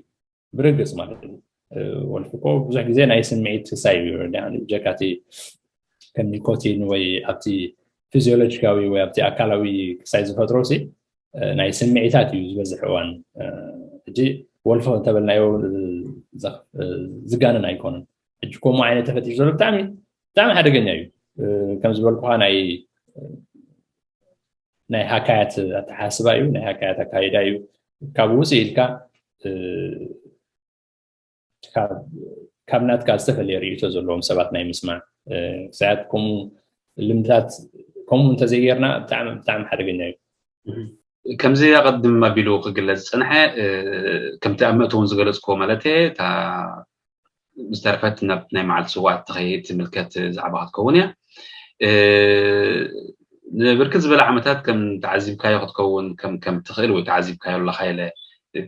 ብርግፅ ማለት እዩ። ወልፊ እኮ ብዙሕ ግዜ ናይ ስምዒት ክሳይ እዩ ጀካቲ ከም ኒኮቲን ወይ ኣብቲ ፊዚዮሎጂካዊ ወይ ኣብቲ ኣካላዊ ክሳይ ዝፈጥሮ ሲ ናይ ስምዒታት እዩ ዝበዝሕ እዋን። ሕጂ ወልፊ እንተበልናዮ ዝጋነን ኣይኮኑን። ሕጂ ከምኡ ዓይነት ተፈጢሩ ዘሎ ብጣዕሚ ብጣዕሚ ሓደገኛ እዩ። ከም ዝበልኩኻ ናይ ናይ ሃካያት ኣተሓስባ እዩ፣ ናይ ሃካያት ኣካይዳ እዩ። ካብ ውፅእ ኢልካ ካብ ናትካ ዝተፈለየ ርእይቶ ዘለዎም ሰባት ናይ ምስማዕ ክሳያት ከምኡ ልምድታት ከምኡ እንተዘይጌርና ብጣዕሚ ብጣዕሚ ሓደገኛ እዩ። ከምዚ ኣቐድም ኣቢሉ ክግለጽ ዝጸንሐ ከምቲ ኣብ መእተዊ እውን ዝገለጽክዎ ማለት እታ ዝተረፈት ናብ ናይ መዓልቲ ስዋኣት ትኸይድ ትምልከት ዛዕባ ክትከውን እያ። ንብርክት ዝበለ ዓመታት ከም ተዓዚብካዮ ክትከውን ከም ከም ትኽእል ወይ ተዓዚብካዮ ኣለኻ ኢለ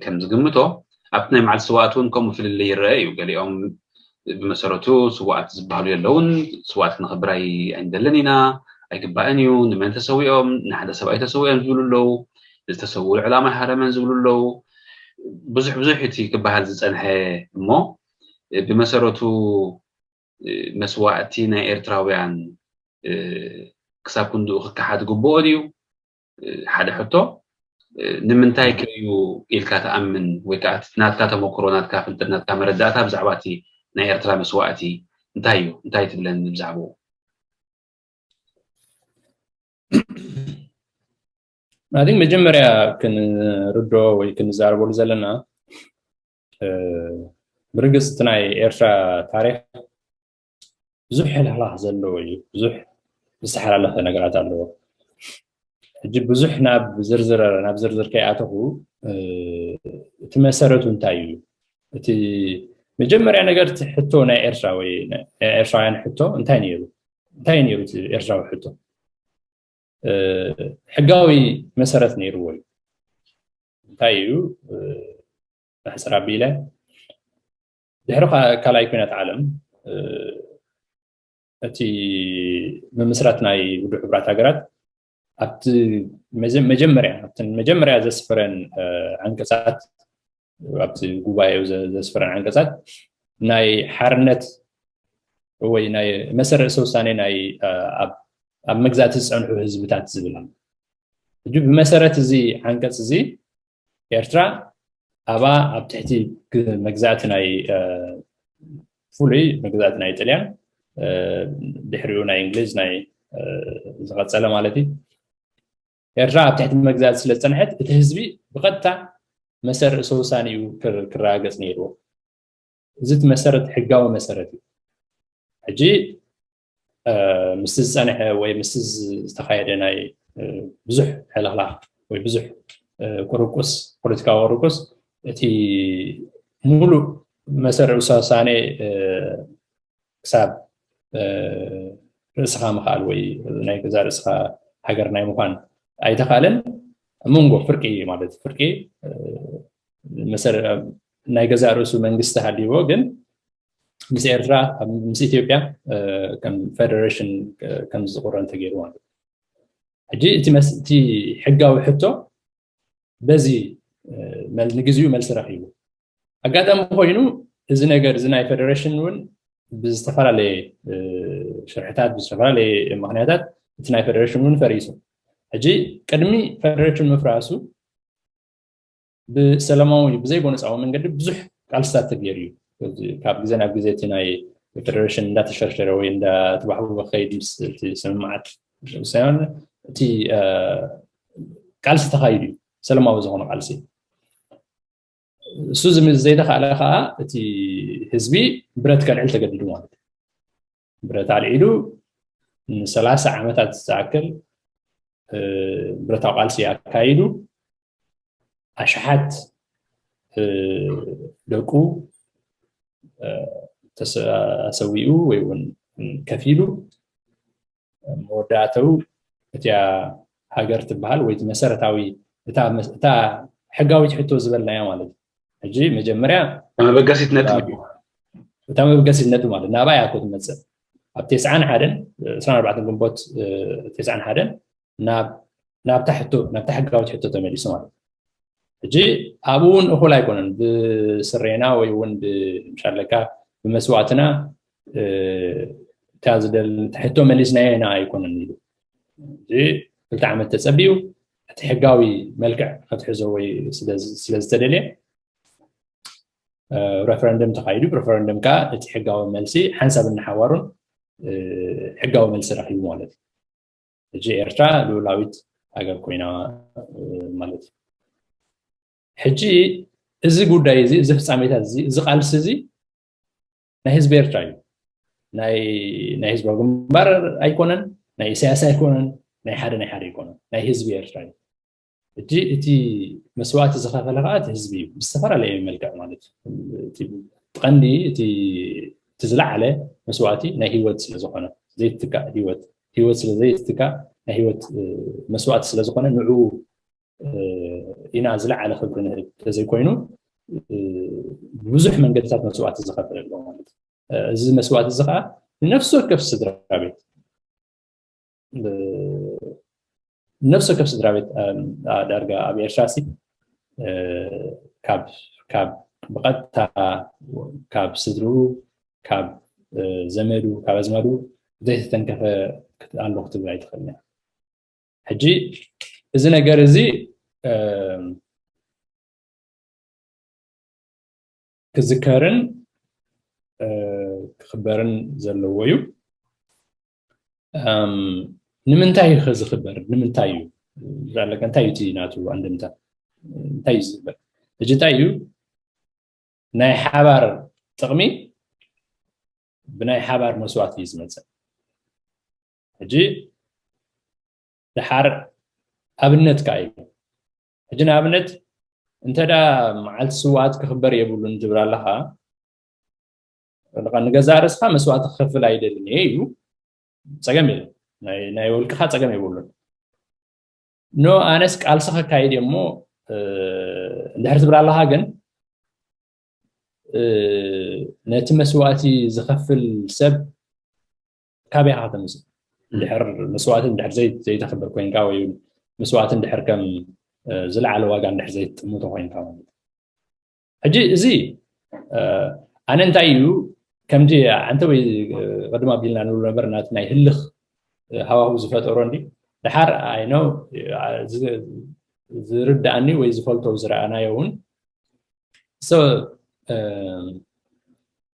ከም ዝግምቶ ኣብቲ ናይ መዓልቲ ስዋኣት እውን ከምኡ ፍልልይ ይረአ እዩ። ገሊኦም ብመሰረቱ ስዋኣት ዝበሃሉ የለውን። ስዋኣት ክንኽብር ኣይንደልን ኢና፣ ኣይግባእን እዩ። ንመን ተሰዊኦም? ንሓደ ሰብኣይ ተሰዊኦም ዝብሉ ኣለዉ። ዝተሰውኡ ዕላማ ሃረመን ዝብሉ ኣለዉ። ብዙሕ ብዙሕ እቲ ክበሃል ዝጸንሐ እሞ ብመሰረቱ መስዋእቲ ናይ ኤርትራውያን ክሳብ ክንድኡ ክከሓድ ግብኦ ድዩ? ሓደ ሕቶ። ንምንታይ ከ እዩ ኢልካ ትኣምን? ወይ ከዓ ናትካ ተመክሮ፣ ናትካ ፍልጠት፣ ናትካ መረዳእታ ብዛዕባ እቲ ናይ ኤርትራ መስዋእቲ እንታይ እዩ? እንታይ ትብለኒ ብዛዕባኡ? I think መጀመርያ ክንርዶ ወይ ክንዛረበሉ ዘለና ብርግፅ እቲ ናይ ኤርትራ ታሪክ ብዙሕ ሕልሕላኽ ዘለዎ እዩ። ብዙሕ ዝተሓላለኸ ነገራት ኣለዎ። ሕጂ ብዙሕ ናብ ዝርዝር ናብ ዝርዝር ከይኣተኹ እቲ መሰረቱ እንታይ እዩ? እቲ መጀመርያ ነገር እቲ ሕቶ ናይ ኤርትራ ወይ ኤርትራውያን ሕቶ እንታይ ነይሩ? እንታይ ነይሩ እቲ ኤርትራዊ ሕቶ? ሕጋዊ መሰረት ነይርዎ እዩ። እንታይ እዩ? ብሕፅር ኣቢለ ድሕሪ ካልኣይ ኩናት ዓለም እቲ ምምስራት ናይ ውድብ ሕቡራት ሃገራት ኣብቲ መጀመርያ ኣብተን መጀመርያ ዘስፈረን ዓንቀፃት ኣብቲ ጉባኤኡ ዘስፈረን ዓንቀፃት ናይ ሓርነት ወይ ናይ መሰረተ ውሳኔ ናይ ኣብ መግዛእቲ ዝፀንሑ ህዝብታት ዝብል ኣሎ። ሕጂ ብመሰረት እዚ ዓንቀፅ እዚ ኤርትራ ኣብኣ ኣብ ትሕቲ መግዛእቲ ናይ ፍሉይ መግዛእቲ ናይ ጥልያን ድሕሪኡ ናይ እንግሊዝ ናይ ዝቐፀለ ማለት እዩ። ኤርትራ ኣብ ትሕቲ መግዛእቲ ስለ ዝፀንሐት እቲ ህዝቢ ብቐጥታ መሰረተ ውሳኔ እዩ ክረጋገፅ ነይርዎ። እዚ እቲ መሰረት ሕጋዊ መሰረት እዩ። ሕጂ ምስቲ ዝፀንሐ ወይ ምስቲ ዝተኻየደ ናይ ብዙሕ ሕልኽላኽ ወይ ብዙሕ ቁርቁስ ፖለቲካዊ ቁርቁስ እቲ ሙሉእ መሰረት ውሳኔ ክሳብ ርእስኻ ምኽኣል ወይ ናይ ገዛ ርእስኻ ሃገር ናይ ምዃን ኣይተኻለን። መንጎ ፍርቂ ማለት ፍርቂ ናይ ገዛ ርእሱ መንግስቲ ሃልይዎ ግን ምስ ኤርትራ ምስ ኢትዮጵያ ከም ፌደሬሽን ከም ዝቁረን ተገይሩ ማለት ሕጂ እቲ ሕጋዊ ሕቶ በዚ ንግዚኡ መልሲ ረኪቡ ኣጋጣሚ ኮይኑ እዚ ነገር እዚ ናይ ፌደሬሽን እውን ብዝተፈላለየ ሽርሕታት ብዝተፈላለየ ምክንያታት እቲ ናይ ፌደሬሽን እውን ፈሪሱ ሕጂ ቅድሚ ፌደሬሽን ምፍራሱ ብሰላማዊ ብዘይጎነፃዊ መንገዲ ብዙሕ ቃልስታት ተገይሩ እዩ። ካብ ግዜ ናብ ግዜ እቲ ናይ ፌደሬሽን እንዳተሸርሸረ ወይ እንዳተባሕበ ከይድ ምስ እቲ ስምምዓት ሳይሆን እቲ ቃልሲ ተኻይዱ እዩ። ሰላማዊ ዝኾነ ቃልሲ እሱ ዘይተኻእለ ከዓ እቲ ህዝቢ ብረት ከልዕል ተገዲዱ ማለት እዩ። ብረት ኣልዒሉ ንሰላሳ ዓመታት ዝኣክል ብረታዊ ቃልሲ ኣካይዱ ኣሽሓት ደቁ ኣሰዊኡ ወይ እውን ከፊሉ መወዳእተው እቲያ ሃገር ትበሃል ወይ መሰረታዊ እታ ሕጋዊት ሕቶ ዝበልናያ ማለት እዩ። ሕጂ መጀመርያ መበገሲት ነጥቢ እታ መበገሲት ነጥቢ ማለት ናባይ ኣኮ ትመፅእ ኣብ ተስዓን ሓደን ዕስራን ኣርባዕተን ግንቦት ተስዓን ሓደን ናብታ ሕቶ ናብታ ሕጋዊት ሕቶ ተመሊሱ ማለት ሕጂ ኣብኡ እውን እኹል ኣይኮነን ብስሬና ወይ እውን ብሻለካ ብመስዋእትና እታ ዝደል ሕቶ መሊስናዮ ኢና ኣይኮነን ኢሉ ክልተ ዓመት ተፀቢዩ እቲ ሕጋዊ መልክዕ ክትሕዞ ወይ ስለዝተደልየ ረፈረንደም ተካይዱ ረፈረንደም ከዓ እቲ ሕጋዊ መልሲ ሓንሳብ እናሓዋሩን ሕጋዊ መልሲ ረኪቡ ማለት እዩ ሕጂ ኤርትራ ልኡላዊት ሃገር ኮይና ማለት እዩ ሕጂ እዚ ጉዳይ እዚ እዚ ፍፃሜታት እዚ እዚ ቃልሲ እዚ ናይ ህዝቢ ኤርትራ እዩ ናይ ህዝባዊ ግንባር ኣይኮነን ናይ ኢሳያስ ኣይኮነን ናይ ሓደ ናይ ሓደ ኣይኮነን ናይ ህዝቢ ኤርትራ እዩ ሕጂ እቲ መስዋእቲ ዝኸፈለ ከዓ እቲ ህዝቢ እዩ ብዝተፈላለየ መልክዕ ማለት እዩ ቀንዲ እቲ ዝለዓለ መስዋእቲ ናይ ህይወት ስለዝኮነ ዘይትትካእ ህይወት ህይወት ስለዘይትትካእ ናይ ህይወት መስዋእቲ ስለዝኮነ ንዑ ኢና ዝለዓለ ክብሪ ንህብ ተዘይኮይኑ ብዙሕ መንገድታት መስዋእቲ ዝኸፈለ ኣለዎ ማለት እዩ እዚ መስዋእቲ እዚ ከዓ ንነፍሲ ወከፍ ስድራ ቤት ንነፍሲ ወከፍ ስድራ ቤት ዳርጋ ኣብ ኤርትራ ሲ ካብ ብቐጥታ ካብ ስድርኡ ካብ ዘመዱ ካብ ኣዝማዱ ዘይተተንከፈ ኣሎ ክትብል ኣይትኽእልን። ሕጂ እዚ ነገር እዚ ክዝከርን ክኽበርን ዘለዎ እዩ። ንምንታይ እዩ ዝኽበር? ንምንታይ እዩ? እንታይ እዩ እቲ ናቱ ኣንድምታ? እንታይ እዩ ዝኽበር? ሕጂ እንታይ እዩ? ናይ ሓባር ጥቕሚ ብናይ ሓባር መስዋእቲ እዩ ዝመፅእ። ሕጂ ድሓር ኣብነት ከዓ እዩ። ሕጂ ንኣብነት እንተ ደኣ መዓልቲ ስውኣት ክኽበር የብሉን ትብል ኣለኻ፣ ንገዛእ ርእስኻ መስዋእቲ ክኸፍል ኣይደልን እየ እዩ፣ ጸገም የለን። ናይ ውልቅኻ ጸገም የብሉን። ኖ ኣነስ ቃልሲ ከካይድ እየ እሞ እንድሕር ትብል ኣለኻ፣ ግን ነቲ መስዋእቲ ዝኸፍል ሰብ ካበይ ኢኻ ከተምፅእ? እንድሕር መስዋእቲ እንድሕር ዘይተኽብር ኮይንካ ወይ መስዋእቲ እንድሕር ከም ዝለዓለ ዋጋ እንድሕር ዘይትጥምቶ ኮይንካ ማለት እዩ። ሕጂ እዚ ኣነ እንታይ እዩ ከምዚ ዓንተ ወይ ቅድም ኣቢልና ንብሎ ነበር ናቲ ናይ ህልኽ ሃዋሁ ዝፈጠሮ እንዲ ድሓር ኣይኖ ዝርዳእኒ ወይ ዝፈልጦ ዝረኣናዮ እውን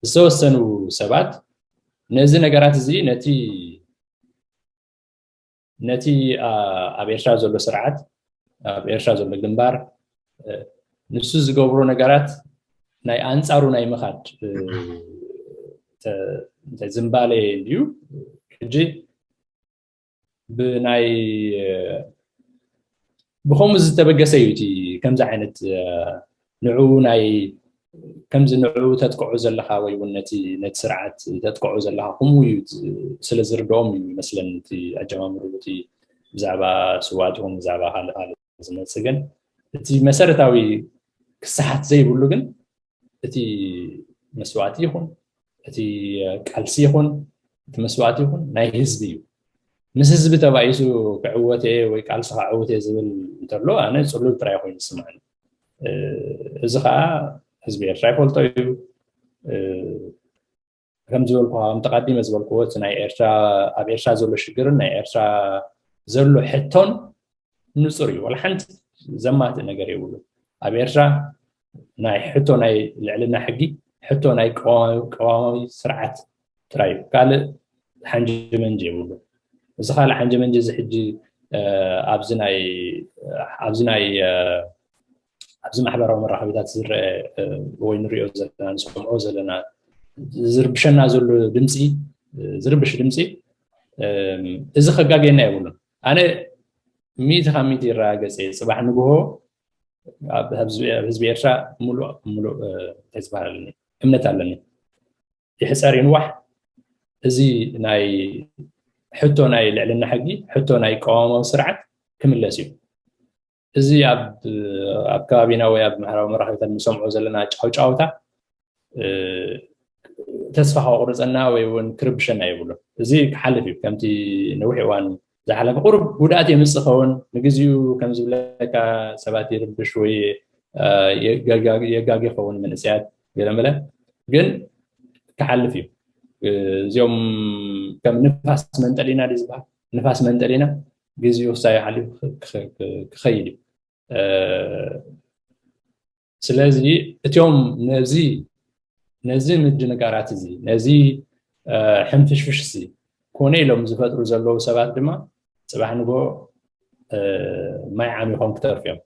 ዝተወሰኑ ሰባት ነዚ ነገራት እዚ ነቲ ነቲ ኣብ ኤርትራ ዘሎ ስርዓት ኣብ ኤርትራ ዘሎ ግንባር ንሱ ዝገብሮ ነገራት ናይ ኣንጻሩ ናይ ምኻድ ዝንባሌ እንድዩ። ሕጂ ብናይ ብኸምኡ ዝተበገሰ እዩ እቲ ከምዚ ዓይነት ንዑ ናይ ከምዚ ንዑ ተጥቅዑ ዘለኻ ወይ እውን ነቲ ነቲ ስርዓት ተጥቅዑ ዘለኻ ከምኡ እዩ ስለ ዝርድኦም እዩ ይመስለኒ እቲ ኣጀማምሩ እቲ ብዛዕባ ስዋት ይኹን ብዛዕባ ካልእ ካልእ ዝመፅእ ግን እቲ መሰረታዊ ክሰሓት ዘይብሉ ግን እቲ መስዋእቲ ይኹን እቲ ቃልሲ ይኹን እቲ መስዋእቲ ይኹን ናይ ህዝቢ እዩ። ምስ ህዝቢ ተባኢሱ ክዕወት እየ ወይ ቃልሲ ክዕውት እየ ዝብል እንተሎ ኣነ ፅሉል ጥራይ ኮይኑ ዝስምዐኒ። እዚ ከዓ ህዝቢ ኤርትራ ይፈልጦ እዩ። ከም ዝበልኩ ከም ተቃዲመ ዝበልክዎ እቲ ናይ ኤርትራ ኣብ ኤርትራ ዘሎ ሽግርን ናይ ኤርትራ ዘሎ ሕቶን ንፁር እዩ። ዋላ ሓንቲ ዘማትእ ነገር የብሉ። ኣብ ኤርትራ ናይ ሕቶ ናይ ልዕልና ሕጊ ሕቶ ናይ ቀዋማዊ ስርዓት ጥራይ እዩ። ካልእ ሓንጂ መንጂ የብሉ። እዚ ካልእ ሓንጂ መንጂ እዚ ሕጂ ኣብዚ ናይ ኣብዚ ናይ ኣብዚ ማሕበራዊ መራኸቢታት ዝረአ ወይ ንሪኦ ዘለና ንሰምዖ ዘለና ዝርብሸና ዘሎ ድምፂ ዝርብሽ ድምፂ እዚ ከጋገየና የብሉን። ኣነ ሚእቲ ካብ ሚእቲ ይረጋገፅ እየ። ፅባሕ ንግሆ ኣብ ህዝቢ ኤርትራ ሙሉእ ሙሉእ እንታይ ዝበሃል ኣለኒ እምነት ኣለኒ። ይሕፀር ይንዋሕ እዚ ናይ ሕቶ ናይ ልዕልና ሕጊ ሕቶ ናይ ቀዋማዊ ስርዓት ክምለስ እዩ። እዚ ኣብ ኣብ ከባቢና ወይ ኣብ ማሕበራዊ መራኸቢታት ንሰምዖ ዘለና ጫውጫውታ ተስፋ ከቁርፀና ወይ እውን ክርብሸና የብሉ። እዚ ክሓልፍ እዩ። ከምቲ ነዊሕ እዋን ዝሓለፈ ቁሩብ ጉድኣት የምፅእ ኸውን ንግዚኡ ከም ዝብለካ ሰባት ይርብሽ ወይ የጋጊ ኸውን መንእሰያት ገለመለ ግን ክሓልፍ እዩ። እዚኦም ከም ንፋስ መንጠሊና ዝበሃል ንፋስ መንጠሊና ግዚኡ ክሳይ ሓሊፉ ክኸይድ እዩ። ስለዚ እቲኦም ነዚ ነዚ ምድንጋራት እዚ ነዚ ሕንፍሽፍሽ እዚ ኮነ ኢሎም ዝፈጥሩ ዘለዉ ሰባት ድማ ፅባሕ ንጎ ማይ ዓሚኾም ክተርፉ እዮም።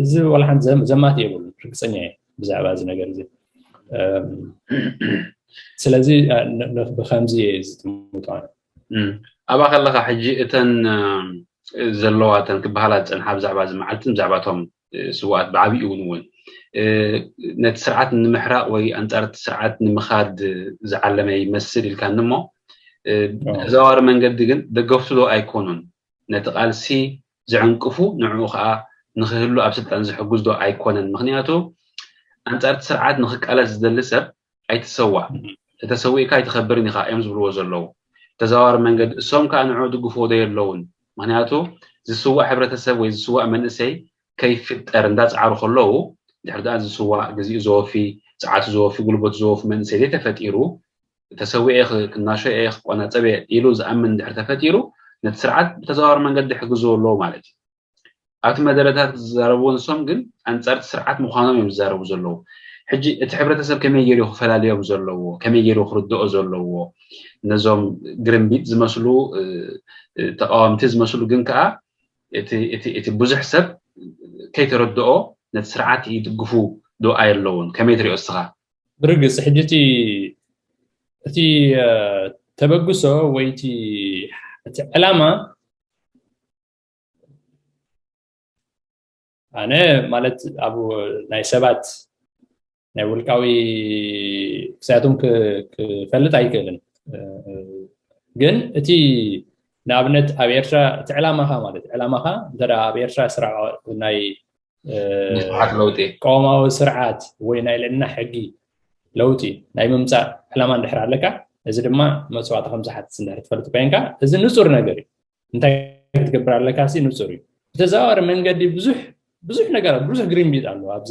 እዚ ዋላ ሓንቲ ዘማት የብሉን ርግፀኛ እየ ብዛዕባ እዚ ነገር እዚ። ስለዚ ብከምዚ እየ ዝጥምቶ። ኣባ ከለካ ሕጂ እተን ዘለዋ እተን ክበሃላ ዝፀንሓ ብዛዕባ እዚ መዓልትን ብዛዕባ እቶም ስዋኣት ብዓብይኡ እውን እውን ነቲ ስርዓት ንምሕራቅ ወይ ኣንፃር እቲ ስርዓት ንምኻድ ዝዓለመ ይመስል ኢልካኒ እሞ ብተዘዋዋሪ መንገዲ ግን ደገፍቱ ዶ ኣይኮኑን? ነቲ ቃልሲ ዝዕንቅፉ ንዕኡ ከዓ ንክህሉ ኣብ ስልጣን ዝሕግዝ ዶ ኣይኮነን? ምክንያቱ ኣንፃር እቲ ስርዓት ንክቃለስ ዝደሊ ሰብ ኣይትሰዋእ፣ ተተሰዊእካ ኣይትኸብርን ኢኻ እዮም ዝብልዎ ዘለዉ። ተዘዋዋሪ መንገዲ እሶም ከዓ ንዑ ድግፍዎ ዶ የለውን? ምክንያቱ ዝስዋእ ሕብረተሰብ ወይ ዝስዋእ መንእሰይ ከይፍጠር እንዳፅዓሩ ከለዉ፣ ድሕሪ ደኣ ዝስዋእ፣ ግዜኡ ዘወፊ፣ ፀዓቱ ዘወፊ፣ ጉልበቱ ዘወፊ መንእሰይ ዘይተፈጢሩ፣ ተሰዊኤ ክናሾ እየ ክቆናፀብ እየ ኢሉ ዝኣምን ድሕሪ ተፈጢሩ፣ ነቲ ስርዓት ብተዘዋዋሪ መንገዲ ሕግዝዎ ኣለዎ ማለት እዩ። ኣብቲ መደረታት ዝዛረብዎ ንሶም ግን ኣንፃር እቲ ስርዓት ምዃኖም እዮም ዝዛረቡ ዘለዉ። ሕጂ እቲ ሕብረተሰብ ከመይ ገይሩ ክፈላልዮም ዘለዎ፣ ከመይ ገይሩ ክርድኦ ዘለዎ፣ ነዞም ግርምቢጥ ዝመስሉ ተቃዋምቲ ዝመስሉ ግን ከዓ እቲ ብዙሕ ሰብ ከይተረድኦ ነቲ ስርዓት ይድግፉ ዶ ኣየለውን? ከመይ ትሪኦ እስኻ? ብርግፅ ሕጂ እቲ እቲ ተበግሶ ወይ እቲ ዕላማ ኣነ ማለት ኣብ ናይ ሰባት ናይ ውልቃዊ ክሳያቶም ክፈልጥ ኣይክእልን። ግን እቲ ንኣብነት ኣብ ኤርትራ እቲ ዕላማኻ ማለት ዕላማኻ እንተ ኣብ ኤርትራ ስራዕ ናይ ለውጢ ቀዋማዊ ስርዓት ወይ ናይ ልዕልና ሕጊ ለውጢ ናይ ምምፃእ ዕላማ እንድሕር ኣለካ፣ እዚ ድማ መፅዋዕቲ ከም ዝሓትት እንድሕር ትፈልጥ ኮይንካ እዚ ንፁር ነገር እዩ። እንታይ ክትገብር ኣለካ ሲ ንፁር እዩ። ብተዘዋዋሪ መንገዲ ብዙሕ ብዙሕ ነገራት ብዙሕ ግሪንቢጥ ኣሎ ኣብዚ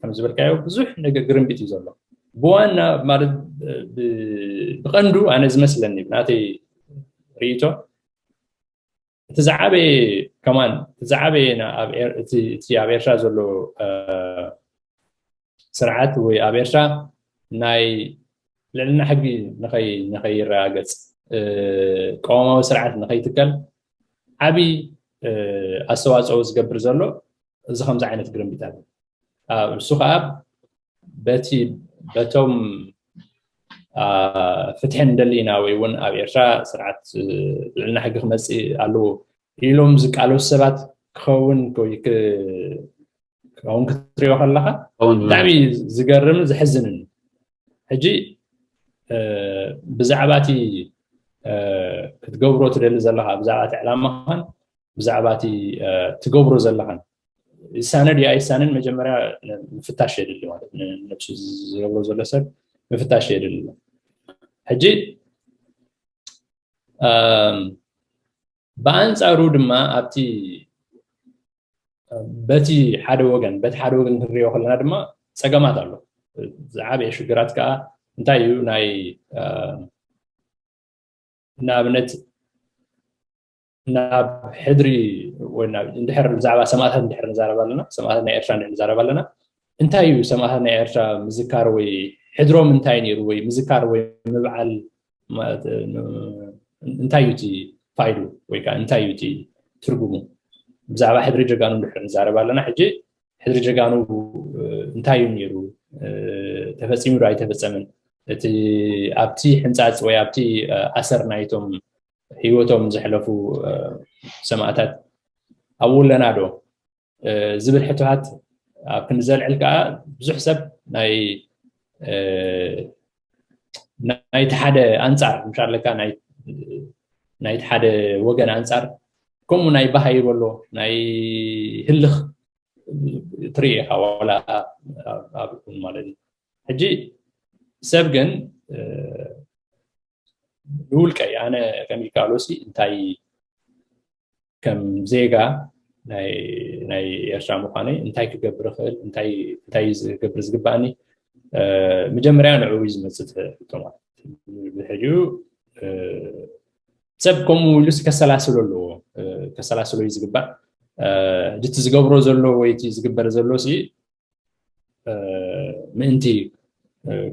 ከም ዝበልካዮ ብዙሕ ነገር ግሪንቢጥ እዩ ዘሎ። ብዋና ማለት ብቀንዱ ኣነ ዝመስለኒ ብናተይ ርእይቶ እቲ ዝዓበየ ከማን እቲ ዝዓበየ እቲ ኣብ ኤርትራ ዘሎ ስርዓት ወይ ኣብ ኤርትራ ናይ ልዕልና ሕጊ ንኸይረጋገፅ ቀዋማዊ ስርዓት ንኸይትከል ዓብዪ ኣስተዋፅኦ ዝገብር ዘሎ እዚ ከምዚ ዓይነት ግርምቢታት እዩ። እሱ ከዓ በቲ በቶም ፍትሒ ንደሊ ኢና ወይ እውን ኣብ ኤርትራ ስርዓት ልዕልና ሕጊ ክመፅእ ኣለዎ ኢሎም ዝቃለሱ ሰባት ክኸውን ክኸውን ክትሪኦ ከለካ ብጣዕሚ ዝገርምን ዘሕዝንን እዩ። ሕጂ ብዛዕባ እቲ ክትገብሮ ትደሊ ዘለካ ብዛዕባ እቲ ዕላማኻን ብዛዕባ እቲ ትገብሮ ዘለካን ይሳነ ድዩ ኣይሳንን መጀመርያ ምፍታሽ የድሊ ማለት ንነብሱ ዝገብሮ ዘሎ ሰብ ምፍታሽ የድሊ። ሕጂ ብኣንፃሩ ድማ ኣብቲ በቲ ሓደ ወገን በቲ ሓደ ወገን ክንሪኦ ከለና ድማ ፀገማት ኣሎ። ዝዓበየ ሽግራት ከዓ እንታይ እዩ? ናይ ንኣብነት ናብ ሕድሪ ወይ እንድሕር ብዛዕባ ሰማእታት እንድሕር ንዛረብ ኣለና፣ ሰማእታት ናይ ኤርትራ እንድሕር ንዛረብ ኣለና፣ እንታይ እዩ ሰማእታት ናይ ኤርትራ ምዝካር ወይ ሕድሮም እንታይ ነይሩ ወይ ምዝካር ወይ ምብዓል እንታይ እዩ እቲ ፋይዱ ወይ ከዓ እንታይ እዩ እቲ ትርጉሙ? ብዛዕባ ሕድሪ ጀጋኑ እንድሕር ንዛረብ ኣለና ሕጂ ሕድሪ ጀጋኑ እንታይ እዩ ነይሩ? ተፈፂሙ ዶ ኣይተፈፀምን? እቲ ኣብቲ ሕንፃፅ ወይ ኣብቲ ኣሰር ናይቶም ህይወቶም ዘሕለፉ ሰማእታት ኣብኡ ኣለና ዶ ዝብል ሕቶታት ኣብ ክንዘልዕል ከዓ ብዙሕ ሰብ ናይ ናይቲ ሓደ ኣንፃር ምሻ ኣለካ ናይቲ ሓደ ወገን ኣንፃር ከምኡ ናይ ባሃይ በሎ ናይ ህልኽ ትርኢ ኢኻ ዋላ ኣብን ማለት እዩ። ሕጂ ሰብ ግን ንውልቀይ ኣነ ከም ይከኣሎሲ እንታይ ከም ዜጋ ናይ ኤርትራ ምዃነይ እንታይ ክገብር ይኽእል እንታይ ዝገብር ዝግባኣኒ መጀመርያ ንዕኡ እዩ ዝመፅእ ትሕቶ ማለት ሕጂ ሰብ ከምኡ ኢሉስ ከሰላስሎ ኣለዎ። ከሰላስሎ እዩ ዝግባእ። እቲ ዝገብሮ ዘሎ ወይ እቲ ዝግበር ዘሎ ሲ ምእንቲ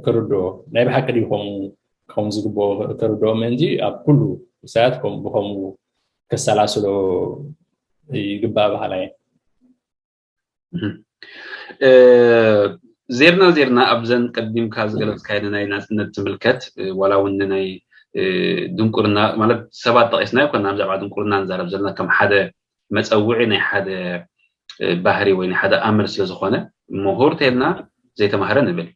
ክርድኦ ናይ ብሓቂ ድዩ ከምኡ ከም ዝግብኦ ክርድኦ ምእንቲ ኣብ ኩሉ ሳያት ብከምኡ ከሰላስሎ ይግባእ በሃላይ። ዜርና ዜርና ኣብዘን ቀዲምካ ዝገለፅካዮ ናይ ናፅነት ትምልከት ዋላ እውን ናይ ድንቁርና ማለት ሰባት ጠቂስና ይኮና ብዛዕባ ድንቁርና ንዛረብ ዘለና ከም ሓደ መፀውዒ ናይ ሓደ ባህሪ ወይ ናይ ሓደ ኣምር ስለዝኮነ ምሁር ተልና ዘይተማህረ ንብል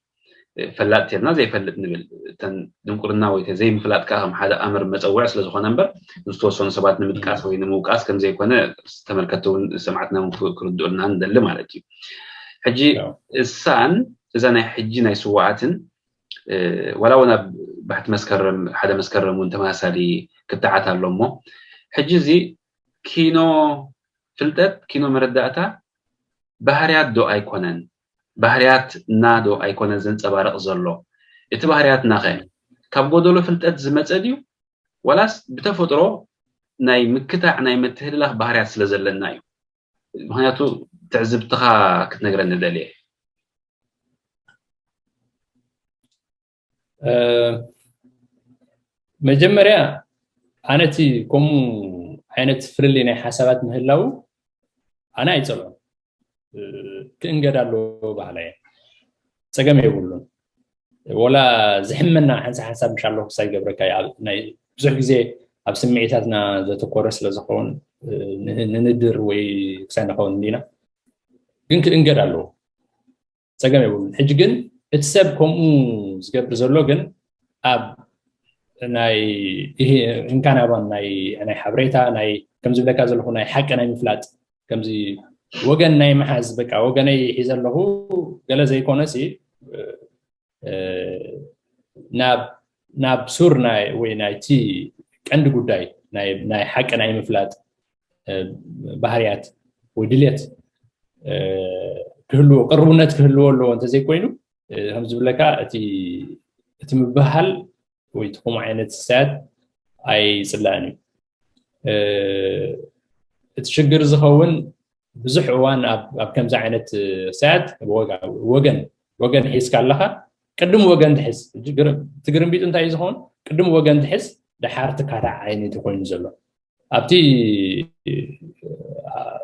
ፈላጥ ተልና ዘይፈልጥ ንብል እተን ድንቁርና ወይ ዘይምፍላጥ ከዓ ከም ሓደ ኣምር መፀውዒ ስለዝኮነ እምበር ዝተወሰኑ ሰባት ንምጥቃስ ወይ ንምውቃስ ከምዘይኮነ ተመልከቲ እውን ሰማዕትና ክርድኡልና ንደሊ ማለት እዩ። ሕጂ እሳን እዛ ናይ ሕጂ ናይ ስዋኣትን ዋላ እውን ኣብ ባሕቲ መስከረም ሓደ መስከረም እውን ተመሳሳሊ ክትዓት ኣሎ እሞ ሕጂ እዚ ኪኖ ፍልጠት ኪኖ መረዳእታ ባህርያት ዶ ኣይኮነን? ባህርያትና ዶ ኣይኮነን ዘንጸባርቕ ዘሎ? እቲ ባህርያትናኸ ካብ ጎደሎ ፍልጠት ዝመጸ ድዩ? ዋላስ ብተፈጥሮ ናይ ምክታዕ ናይ ምትህልላኽ ባህርያት ስለ ዘለና እዩ? ምኽንያቱ ትዕዝብትኻ ክትነግረኒ ደልየ። መጀመርያ ኣነ እቲ ከምኡ ዓይነት ፍልልይ ናይ ሓሳባት ምህላው ኣነ ኣይፀልኦን። ክእንገድ ኣለዎ በሃላይ እየ። ፀገም የብሉን። ወላ ዝሕመና ሓንሳ ሓንሳብ ምሽ ኣለኹ ክሳይ ገብረካ ብዙሕ ግዜ ኣብ ስምዒታትና ዘተኮረ ስለዝኸውን ንንድር ወይ ክሳይ ንኸውን እንዲና ግን ክእንገድ ኣለዎ። ፀገም የብሉን። ሕጂ ግን እቲ ሰብ ከምኡ ዝገብር ዘሎ ግን ኣብ ናይ እንካናባን ናይ ሓበሬታ ናይ ከምዝብለካ ዘለኹ ናይ ሓቂ ናይ ምፍላጥ ከምዚ ወገን ናይ ምሓዝ በቃ ወገነይ ሒዘ ኣለኹ ገለ ዘይኮነ ሲ ናብ ሱር ወይ ናይቲ ቀንዲ ጉዳይ ናይ ሓቂ ናይ ምፍላጥ ባህርያት ወይ ድልየት ክህልዎ ቅርቡነት ክህልዎ ኣለዎ እንተዘይኮይኑ ከምዝብለካ እቲ ምብሃል ወይ ትኹም ዓይነት ሰያት ኣይፅላእን እዩ። እቲ ሽግር ዝኸውን ብዙሕ እዋን ኣብ ከምዚ ዓይነት ሰያት ወገን ወገን ሒዝካ ኣለካ ቅድም ወገን ትሕዝ ትግርምቢጡ እንታይ እዩ ዝኸውን ቅድም ወገን ትሕዝ ደሓር ትካታዕ ዓይነት ኮይኑ ዘሎ ኣብቲ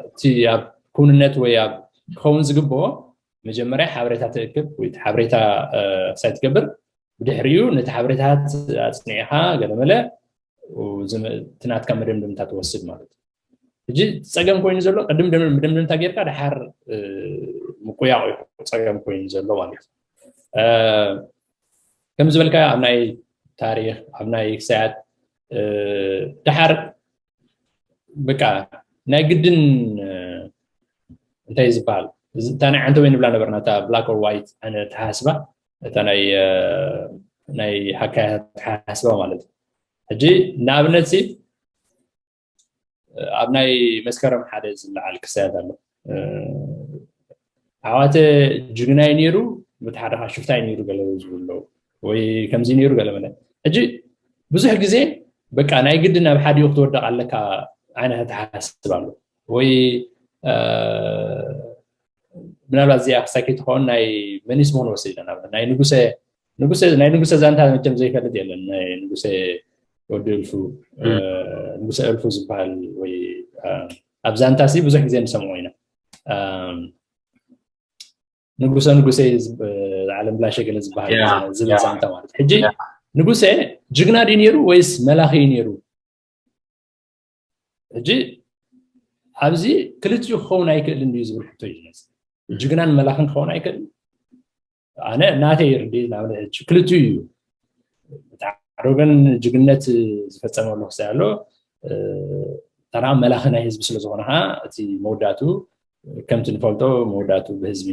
እቲ ኣብ ክውንነት ወይ ኣብ ክኸውን ዝግብኦ መጀመርያ ሓበሬታ ትእክብ ወይ ሓበሬታ ሳይ ትገብር ብድሕሪኡ ነቲ ሓበሬታት ኣፅኒዕኻ ገለመለ እቲ ናትካ መደምደምታ ትወስድ ማለት እዩ። ሕጂ ፀገም ኮይኑ ዘሎ ቅድም መደምደምታ ጌርካ ድሓር ምቁያቕ ፀገም ኮይኑ ዘሎ ማለት እዩ። ከም ዝበልካ ኣብ ናይ ታሪክ ኣብ ናይ ክሳያት ድሓር በቃ ናይ ግድን እንታይ ዝበሃል እታ ናይ ዓንተ ወይ ንብላ ነበርና እታ black or white ኣተሓስባ እታ ናይ ሓካያ ተሓስባ ማለት እዩ። ሕጂ ንኣብነት ኣብ ናይ መስከረም ሓደ ዝለዓል ክሳያት ኣሎ ኣዋተ ጅግናይ ነይሩ ብቲ ሓደኻ ሽፍታይ ነይሩ ገለ ዝብሉ ኣለዉ ወይ ከምዚ ነይሩ ገለ መለ ሕጂ ብዙሕ ግዜ በቃ ናይ ግዲ ናብ ሓዲኡ ክትወደቕ ኣለካ ዓይነት ኣተሓስብ ኣሎ ወይ ምናልባት እዚኣ ክሳይ ከይትኸውን ናይ መኒስ መሆን ወሲድ ኢና ናይ ንጉሰ ንጉሰ ናይ ንጉሰ ዛንታ መቸም ዘይፈልጥ የለን ናይ ንጉሰ ወዲ እልፉ ንጉሰ እልፉ ዝበሃል ወይ ኣብ ዛንታ ሲ ብዙሕ ግዜ ንሰምዖ ኢና ንጉሰ ንጉሰ ዓለም ብላሸ ገለ ዝበሃል ዝብል ዛንታ ማለት ሕጂ ንጉሰ ጅግና ድዩ ነይሩ ወይስ መላኺ እዩ ነይሩ ሕጂ ኣብዚ ክልቲኡ ክኸውን ኣይክእልን ድዩ ዝብል ሕቶ እዩ ዝመፅእ ጅግናን መላኽን ክኸውን ኣይክእልን ኣነ ናተይ ይርዲ ክልቲኡ እዩ ሓደ ወገን ጅግነት ዝፈፀመሉ ክሳይ ኣሎ ተራ መላኺ ናይ ህዝቢ ስለ ዝኾነ ከዓ እቲ መወዳእቱ ከምቲ ንፈልጦ መወዳእቱ ብህዝቢ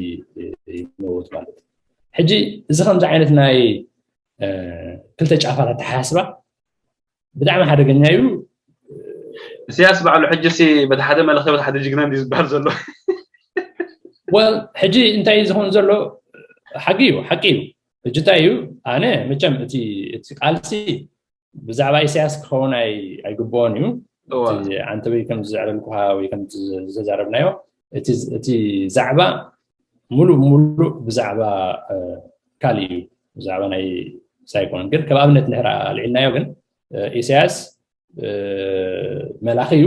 ይመውት ማለት እዩ ሕጂ እዚ ከምዚ ዓይነት ናይ ክልተ ጫፋት ኣተሓስባ ብጣዕሚ ሓደገኛ እዩ እስያስ ባዕሉ ሕጂ ሲ በቲ ሓደ መለኸ በቲ ሓደ ጅግና እንዲ ዝበሃል ዘሎ ወል ሕጂ እንታይ እዩ ዝኸውን ዘሎ ሓቂ እዩ ሓቂ እዩ ሕጂ እንታይ እዩ ኣነ መቸም እቲ ቃልሲ ብዛዕባ ኢሳያስ ክኸውን ኣይግብኦን እዩ ዓንተ ወይ ከም ዝዘዕለልኩካ ወይ ከም ዝተዛረብናዮ እቲ ዛዕባ ሙሉእ ሙሉእ ብዛዕባ ካልእ እዩ ብዛዕባ ናይ ሳይኮን ግን ከም ኣብነት ንሕር ኣልዒልናዮ ግን ኢሳያስ መላኺ እዩ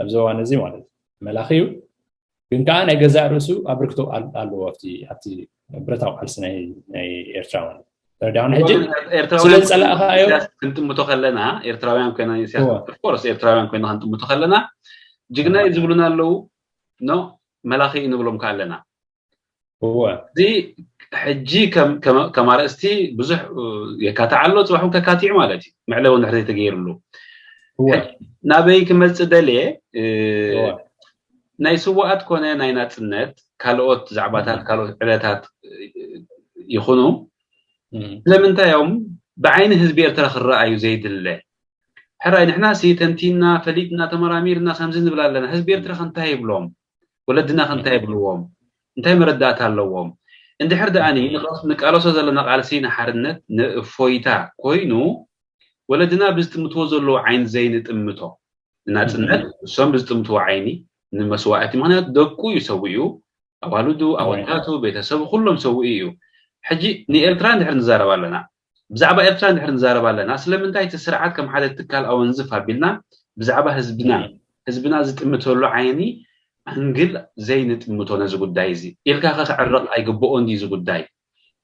ኣብዚ እዋን እዚ ማለት መላኺ እዩ ግን ከዓ ናይ ገዛእ ርእሱ ኣበርክቶ ኣለዎ ኣብቲ ኣብቲ ብረታዊ ቃልሲ ናይ ኤርትራ ማለት ተረዳሁን ሕጂ ስለ ዝፀላእካዮ ክንጥምቶ ከለና ኤርትራውያን ኮይና ኦፍኮርስ ኤርትራውያን ኮይና ክንጥምቶ ከለና ጅግና እዩ ዝብሉና ኣለዉ ኖ መላኺ እዩ ንብሎም ከዓ ኣለና እወ እዚ ሕጂ ከም ኣርእስቲ ብዙሕ የካትዕ ኣሎ ፅባሕ እውን ከካትዕ ማለት እዩ መዕለዊ እንድሕር ዘይተገይርሉ ናበይ ክመፅእ ደልየ ናይ ስዋኣት ኮነ ናይ ናፅነት ካልኦት ዛዕባታት ካልኦት ዕለታት ይኹኑ ስለምንታይ እዮም ብዓይኒ ህዝቢ ኤርትራ ክረኣዩ ዘይድለ? ሕራይ ንሕና ሲ ተንቲና ፈሊጥና ተመራሚርና ከምዚ ንብል ኣለና። ህዝቢ ኤርትራ ከንታይ ይብሎም? ወለድና ከንታይ ይብልዎም? እንታይ መረዳእታ ኣለዎም? እንድሕር ደኣኒ ንቃለሶ ዘለና ቃልሲ ንሓርነት ንእፎይታ ኮይኑ ወለድና ብዝጥምትዎ ዘለዉ ዓይኒ ዘይንጥምቶ ንናጽነት እሶም ብዝጥምትዎ ዓይኒ ንመስዋእቲ ምክንያት ደቁ ይሰውኡ ኣዋልዱ ኣወዳቱ ቤተሰቡ ኩሎም ሰውኡ እዩ። ሕጂ ንኤርትራ እንድሕር ንዛረብ ኣለና ብዛዕባ ኤርትራ እንድሕር ንዛረብ ኣለና ስለምንታይ እቲ ስርዓት ከም ሓደ ትካል ኣወንዝፍ ኣቢልና ብዛዕባ ህዝብና ህዝብና ዝጥምተሉ ዓይኒ ኣንግል ዘይንጥምቶ ነዚ ጉዳይ እዚ ኢልካ ከ ክዕረቕ ኣይግብኦን ድዩ እዚ ጉዳይ?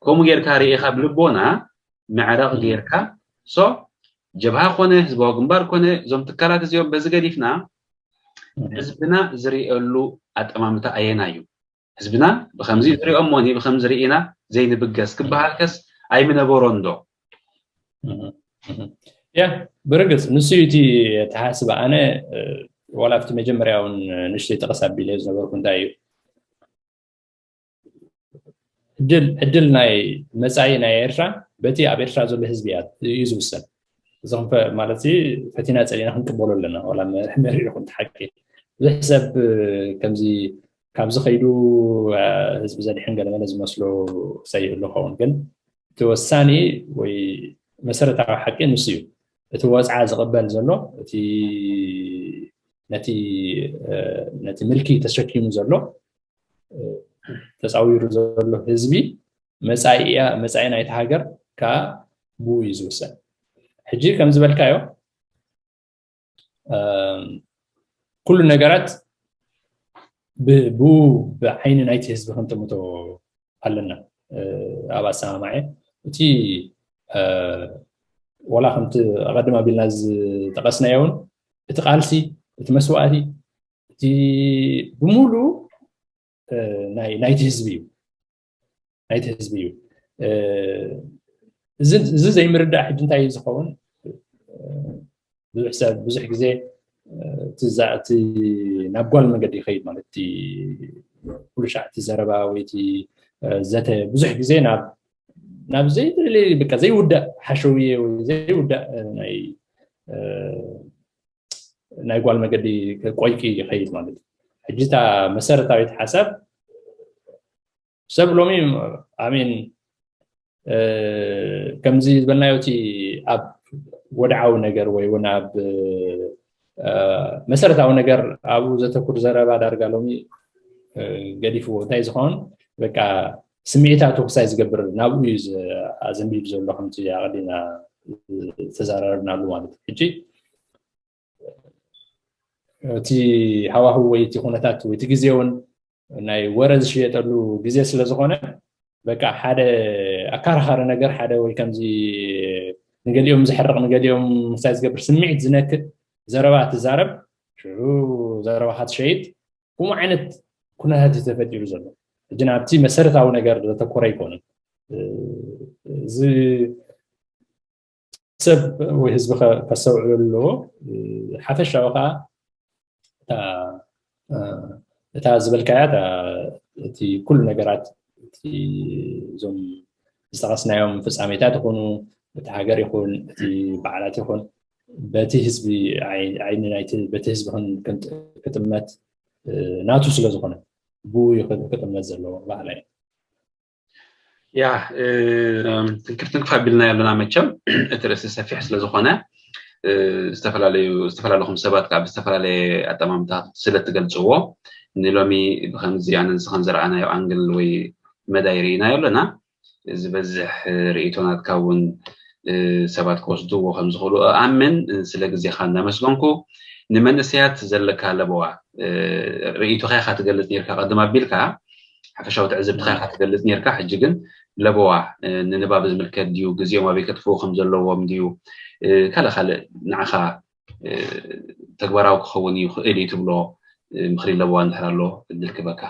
ከምኡ ጌርካ ርኢኻ ብልቦና ምዕራቕ ጌርካ so ጀብሃ ኮነ ህዝባዊ ግንባር ኮነ እዞም ትካላት እዚኦም በዚ ገዲፍና ህዝብና ዝሪእሉ ኣጠማምታ ኣየና እዩ? ህዝብና ብከምዚ ዝሪኦ እሞኒ ብከምዚ ርኢና ዘይንብገስ ክበሃልከስ ኣይምነበሮን ዶ? ያ ብርግፅ ንሱ እዩ እቲ ተሓስበ ኣነ ዋላ ኣብቲ መጀመርያ እውን ንእሽተይ ጠቐስ ኣቢለ ዝነበርኩ እንታይ እዩ ዕድል ናይ መፃኢ ናይ ኤርትራ በቲ ኣብ ኤርትራ ዘሎ ህዝቢ እዩ ዝውሰን። እዚ ክንፈ ማለት ፈቲና ፀሊና ክንቅበሎ ኣለና። ዋላ መሪር ይኹን ሓቂ ብዙሕ ሰብ ከምዚ ካብዚ ከይዱ ህዝቢ ዘድሕን ገለመለ ዝመስሎ ክሳይ ይህሉ ኸውን ግን እቲ ወሳኒ ወይ መሰረታዊ ሓቂ ንሱ እዩ። እቲ ወፅዓ ዝቕበል ዘሎ እቲ ነቲ ነቲ ምልኪ ተሸኪሙ ዘሎ ተፃዊሩ ዘሎ ህዝቢ መፃኢ ናይቲ ሃገር ከዓ ብኡ እዩ ዝውሰን። ሕጂ ከም ዝበልካዮ ኩሉ ነገራት ብኡ ብዓይኒ ናይቲ ህዝቢ ክንጥምቶ ኣለና። ኣብ ኣሰማማዐ እቲ ዋላ ከምቲ ኣቐድም ኣቢልና ዝጠቐስናዮ እውን እቲ ቃልሲ እቲ መስዋእቲ እቲ ብምሉ ናይቲ ህዝቢ እዩ ናይቲ ህዝቢ እዩ። እዚ ዘይምርዳእ ሕጂ እንታይ እዩ ዝኸውን? ብዙሕ ሰብ ብዙሕ ግዜ እቲ ናብ ጓል መንገዲ ይኸይድ ማለት እቲ ኩሉ ሻዕ እቲ ዘረባ ወይ እቲ ዘተ ብዙሕ ግዜ ናብ ናብ ዘይደለየ በቃ ዘይውዳእ ሓሸውየ ወይ ዘይውዳእ ናይ ናይ ጓል መገዲ ቆይቂ ይኸይድ ማለት እዩ። ሕጂ እታ መሰረታዊት ሓሳብ ሰብ ሎሚ ኣሜን ከምዚ ዝበልናዮ እቲ ኣብ ወድዓዊ ነገር ወይ እውን ኣብ መሰረታዊ ነገር ኣብኡ ዘተኩር ዘረባ ዳርጋ ሎሚ ገዲፍዎ እንታይ ዝኸውን በቃ ስምዒታቱ ክሳይ ዝገብር ናብኡ እዩ ኣዘንቢሉ ዘሎ ከምቲ ኣቐዲና ዝተዘራረብናሉ ማለት እዩ። ሕጂ እቲ ሃዋህው ወይ እቲ ኩነታት ወይ እቲ ግዜ እውን ናይ ወረ ዝሽየጠሉ ግዜ ስለ ዝኾነ በቃ ሓደ ኣካራኻሪ ነገር ሓደ ወይ ከምዚ ንገሊኦም ዝሕርቕ ንገሊኦም ምሳይ ዝገብር ስምዒት ዝነክእ ዘረባ ትዛረብ ሽዑ ዘረባኻ ትሸይጥ ከምኡ ዓይነት ኩነታት እዩ ተፈጢሩ ዘሎ። ሕጂ ናብቲ መሰረታዊ ነገር ዘተኮረ ኣይኮነን። እዚ ሰብ ወይ ህዝቢ ከስተውዕሎ ኣለዎ። ሓፈሻዊ ከዓ እታ ዝበልካያ እቲ ኩሉ ነገራት እዞም ዝጠቐስናዮም ፍፃሜታት ይኹኑ እቲ ሃገር ይኹን እቲ በዓላት ይኹን በቲ ህዝቢ ዓይኒ ናይቲ በቲ ህዝቢ ክጥመት ናቱ ስለ ዝኾነ ብኡ ክጥመት ዘለዎ ባህላ እዩ። ያ ትንክፍ ትንክፍ ኣቢልና ኣለና መቸም እቲ ርእሲ ሰፊሕ ስለ ዝኾነ ዝተፈላለዩ ዝተፈላለኹም ሰባት ከዓ ብዝተፈላለየ ኣጠማምታ ስለ ትገልፅዎ ንሎሚ ብከምዚ ኣነ ንስኸን ዝረኣናዮ ኣንግል ወይ መዳይ ርኢናዮ ኣለና ዝበዝሕ ርእይቶ ናትካ እውን ሰባት ክወስድዎ ከም ዝኽእሉ እኣምን። ስለ ግዜኻ እናመስገንኩ ንመንእሰያት ዘለካ ለበዋ ርእይቶኻ ኢኻ ትገልጽ ነርካ ቀድም ኣቢልካ ሓፈሻዊ ትዕዝብትኻ ኢኻ ትገልጽ ነርካ። ሕጂ ግን ለበዋ ንንባብ ዝምልከት ድዩ? ግዜኦም ኣበይ ከጥፍኡ ከም ዘለዎም ድዩ? ካልእ ካልእ ንዓኻ ተግባራዊ ክኸውን እዩ ክእል እዩ ትብሎ ምኽሪ ለበዋ እንድሕር ኣሎ እድል ክበካ።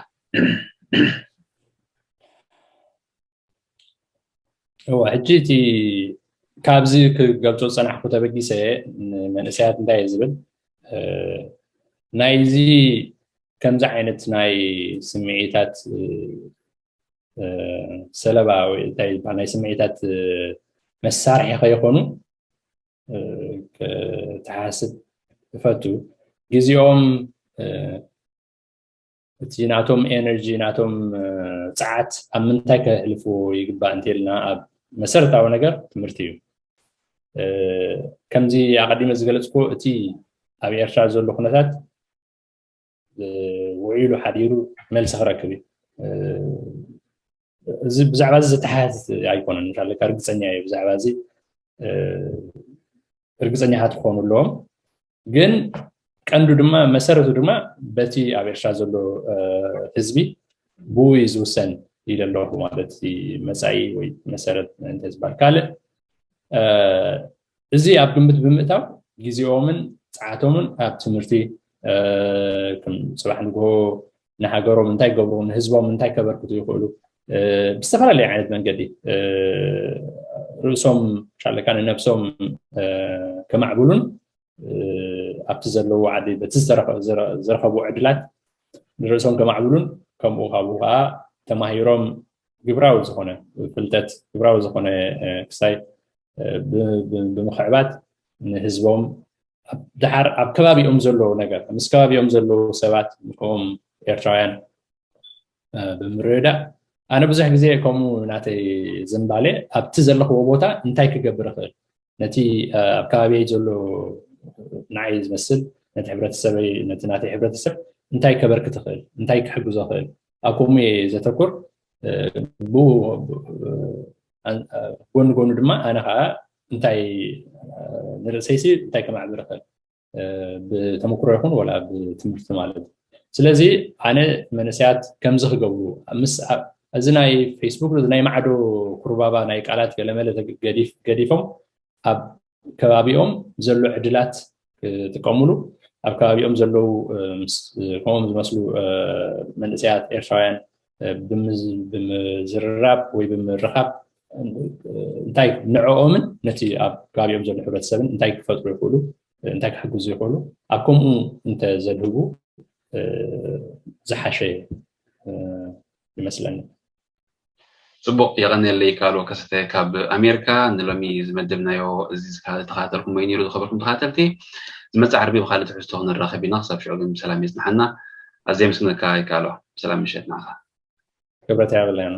እወ ሕጂ እቲ ካብዚ ክገልጾ ዝጸናሕኩ ተበጊሰ ንመንእሰያት እንታይ እየ ዝብል ናይዚ ከምዚ ዓይነት ናይ ስምዒታት ሰለባ ወይ እንታይ ይበሃል ናይ ስምዒታት መሳርሒ ከይኾኑ ክሓስብ እፈቱ። ግዜኦም እቲ ናቶም ኤነርጂ ናቶም ፀዓት ኣብ ምንታይ ከሕልፍዎ ይግባእ እንተልና ኣብ መሰረታዊ ነገር ትምህርቲ እዩ። ከምዚ ኣቐዲመ ዝገለፅኩ እቲ ኣብ ኤርትራ ዘሎ ኩነታት ውዒሉ ሓዲሩ መልሲ ክረክብ እዩ። እዚ ብዛዕባ እዚ ዝተሓያዝ ኣይኮነን። ርግፀኛ እየ ብዛዕባ እዚ ርግፀኛታት ክኾኑ ኣለዎም። ግን ቀንዱ ድማ መሰረቱ ድማ በቲ ኣብ ኤርትራ ዘሎ ህዝቢ ብኡ እዩ ዝውሰን ኢለ ኣለኹ። ማለት መፃኢ ወይ መሰረት እንተዝባል ካልእ እዚ ኣብ ግምት ብምእታው ግዜኦምን ፀዓቶምን ኣብ ትምህርቲ ጽባሕ ንግሆ ንሃገሮም እንታይ ገብሩ ንህዝቦም እንታይ ከበርክቱ ይኽእሉ ብዝተፈላለየ ዓይነት መንገዲ ርእሶም ሻለካ ንነብሶም ከማዕብሉን ኣብቲ ዘለዎ ዓዲ በቲ ዝረኸቡ ዕድላት ንርእሶም ከማዕብሉን ከምኡ ካብኡ ከዓ ተማሂሮም ግብራዊ ዝኾነ ፍልጠት ግብራዊ ዝኾነ ክሳይ ብምኽዕባት ንህዝቦም ድሓር ኣብ ከባቢኦም ዘለዎ ነገር ምስ ከባቢኦም ዘለዉ ሰባት ከምኦም ኤርትራውያን ብምርዳእ ኣነ ብዙሕ ግዜ ከምኡ ናተይ ዝንባሌ ኣብቲ ዘለኽዎ ቦታ እንታይ ክገብር እኽእል ነቲ ኣብ ከባቢይ ዘሎ ንዓይ ዝመስል ነቲ ሕብረተሰበይ ነቲ ናተይ ሕብረተሰብ እንታይ ከበርክት እኽእል እንታይ ክሕግዞ እኽእል ኣብ ከምኡ እየ ዘተኩር ብኡ ጎኒ ጎኑ ድማ ኣነ ከዓ እንታይ ንርእሰይሲ እንታይ ከማዕብል እኽእል ብተመክሮ ይኹን ወላ ብትምህርቲ ማለት እዩ ስለዚ ኣነ መንእሰያት ከምዚ ክገብሩ ምስ እዚ ናይ ፌስቡክ ናይ ማዕዶ ኩርባባ ናይ ቃላት ገለመለ ገዲፎም ኣብ ከባቢኦም ዘሎ ዕድላት ክጥቀምሉ ኣብ ከባቢኦም ዘለዉ ከምኦም ዝመስሉ መንእሰያት ኤርትራውያን ብምዝርራብ ወይ ብምርኻብ እንታይ ንዕኦምን ነቲ ኣብ ከባቢኦም ዘሎ ሕብረተሰብን እንታይ ክፈጥሩ ይኽእሉ እንታይ ክሕግዙ ይኽእሉ ኣብ ከምኡ እንተዘድህቡ ዝሓሸ ይመስለኒ። ፅቡቕ የቐንየለይ ይከኣልዎ ከሰተ ካብ ኣሜሪካ ንሎሚ ዝመደብናዮ እዚ ዝተኸታተልኩም ወይ ነይሩ ዝኸበርኩም ተኸታተልቲ ዝመፅእ ዓርቢ ብካልእ ትሕዝቶ ክንራኸብ ኢና ክሳብ ሽዑ ግን ብሰላም የፅንሓና ኣዝየ ምስግነካ ይከኣልዎ ሰላም ምሸት ንዓኻ ክብረት ያብለና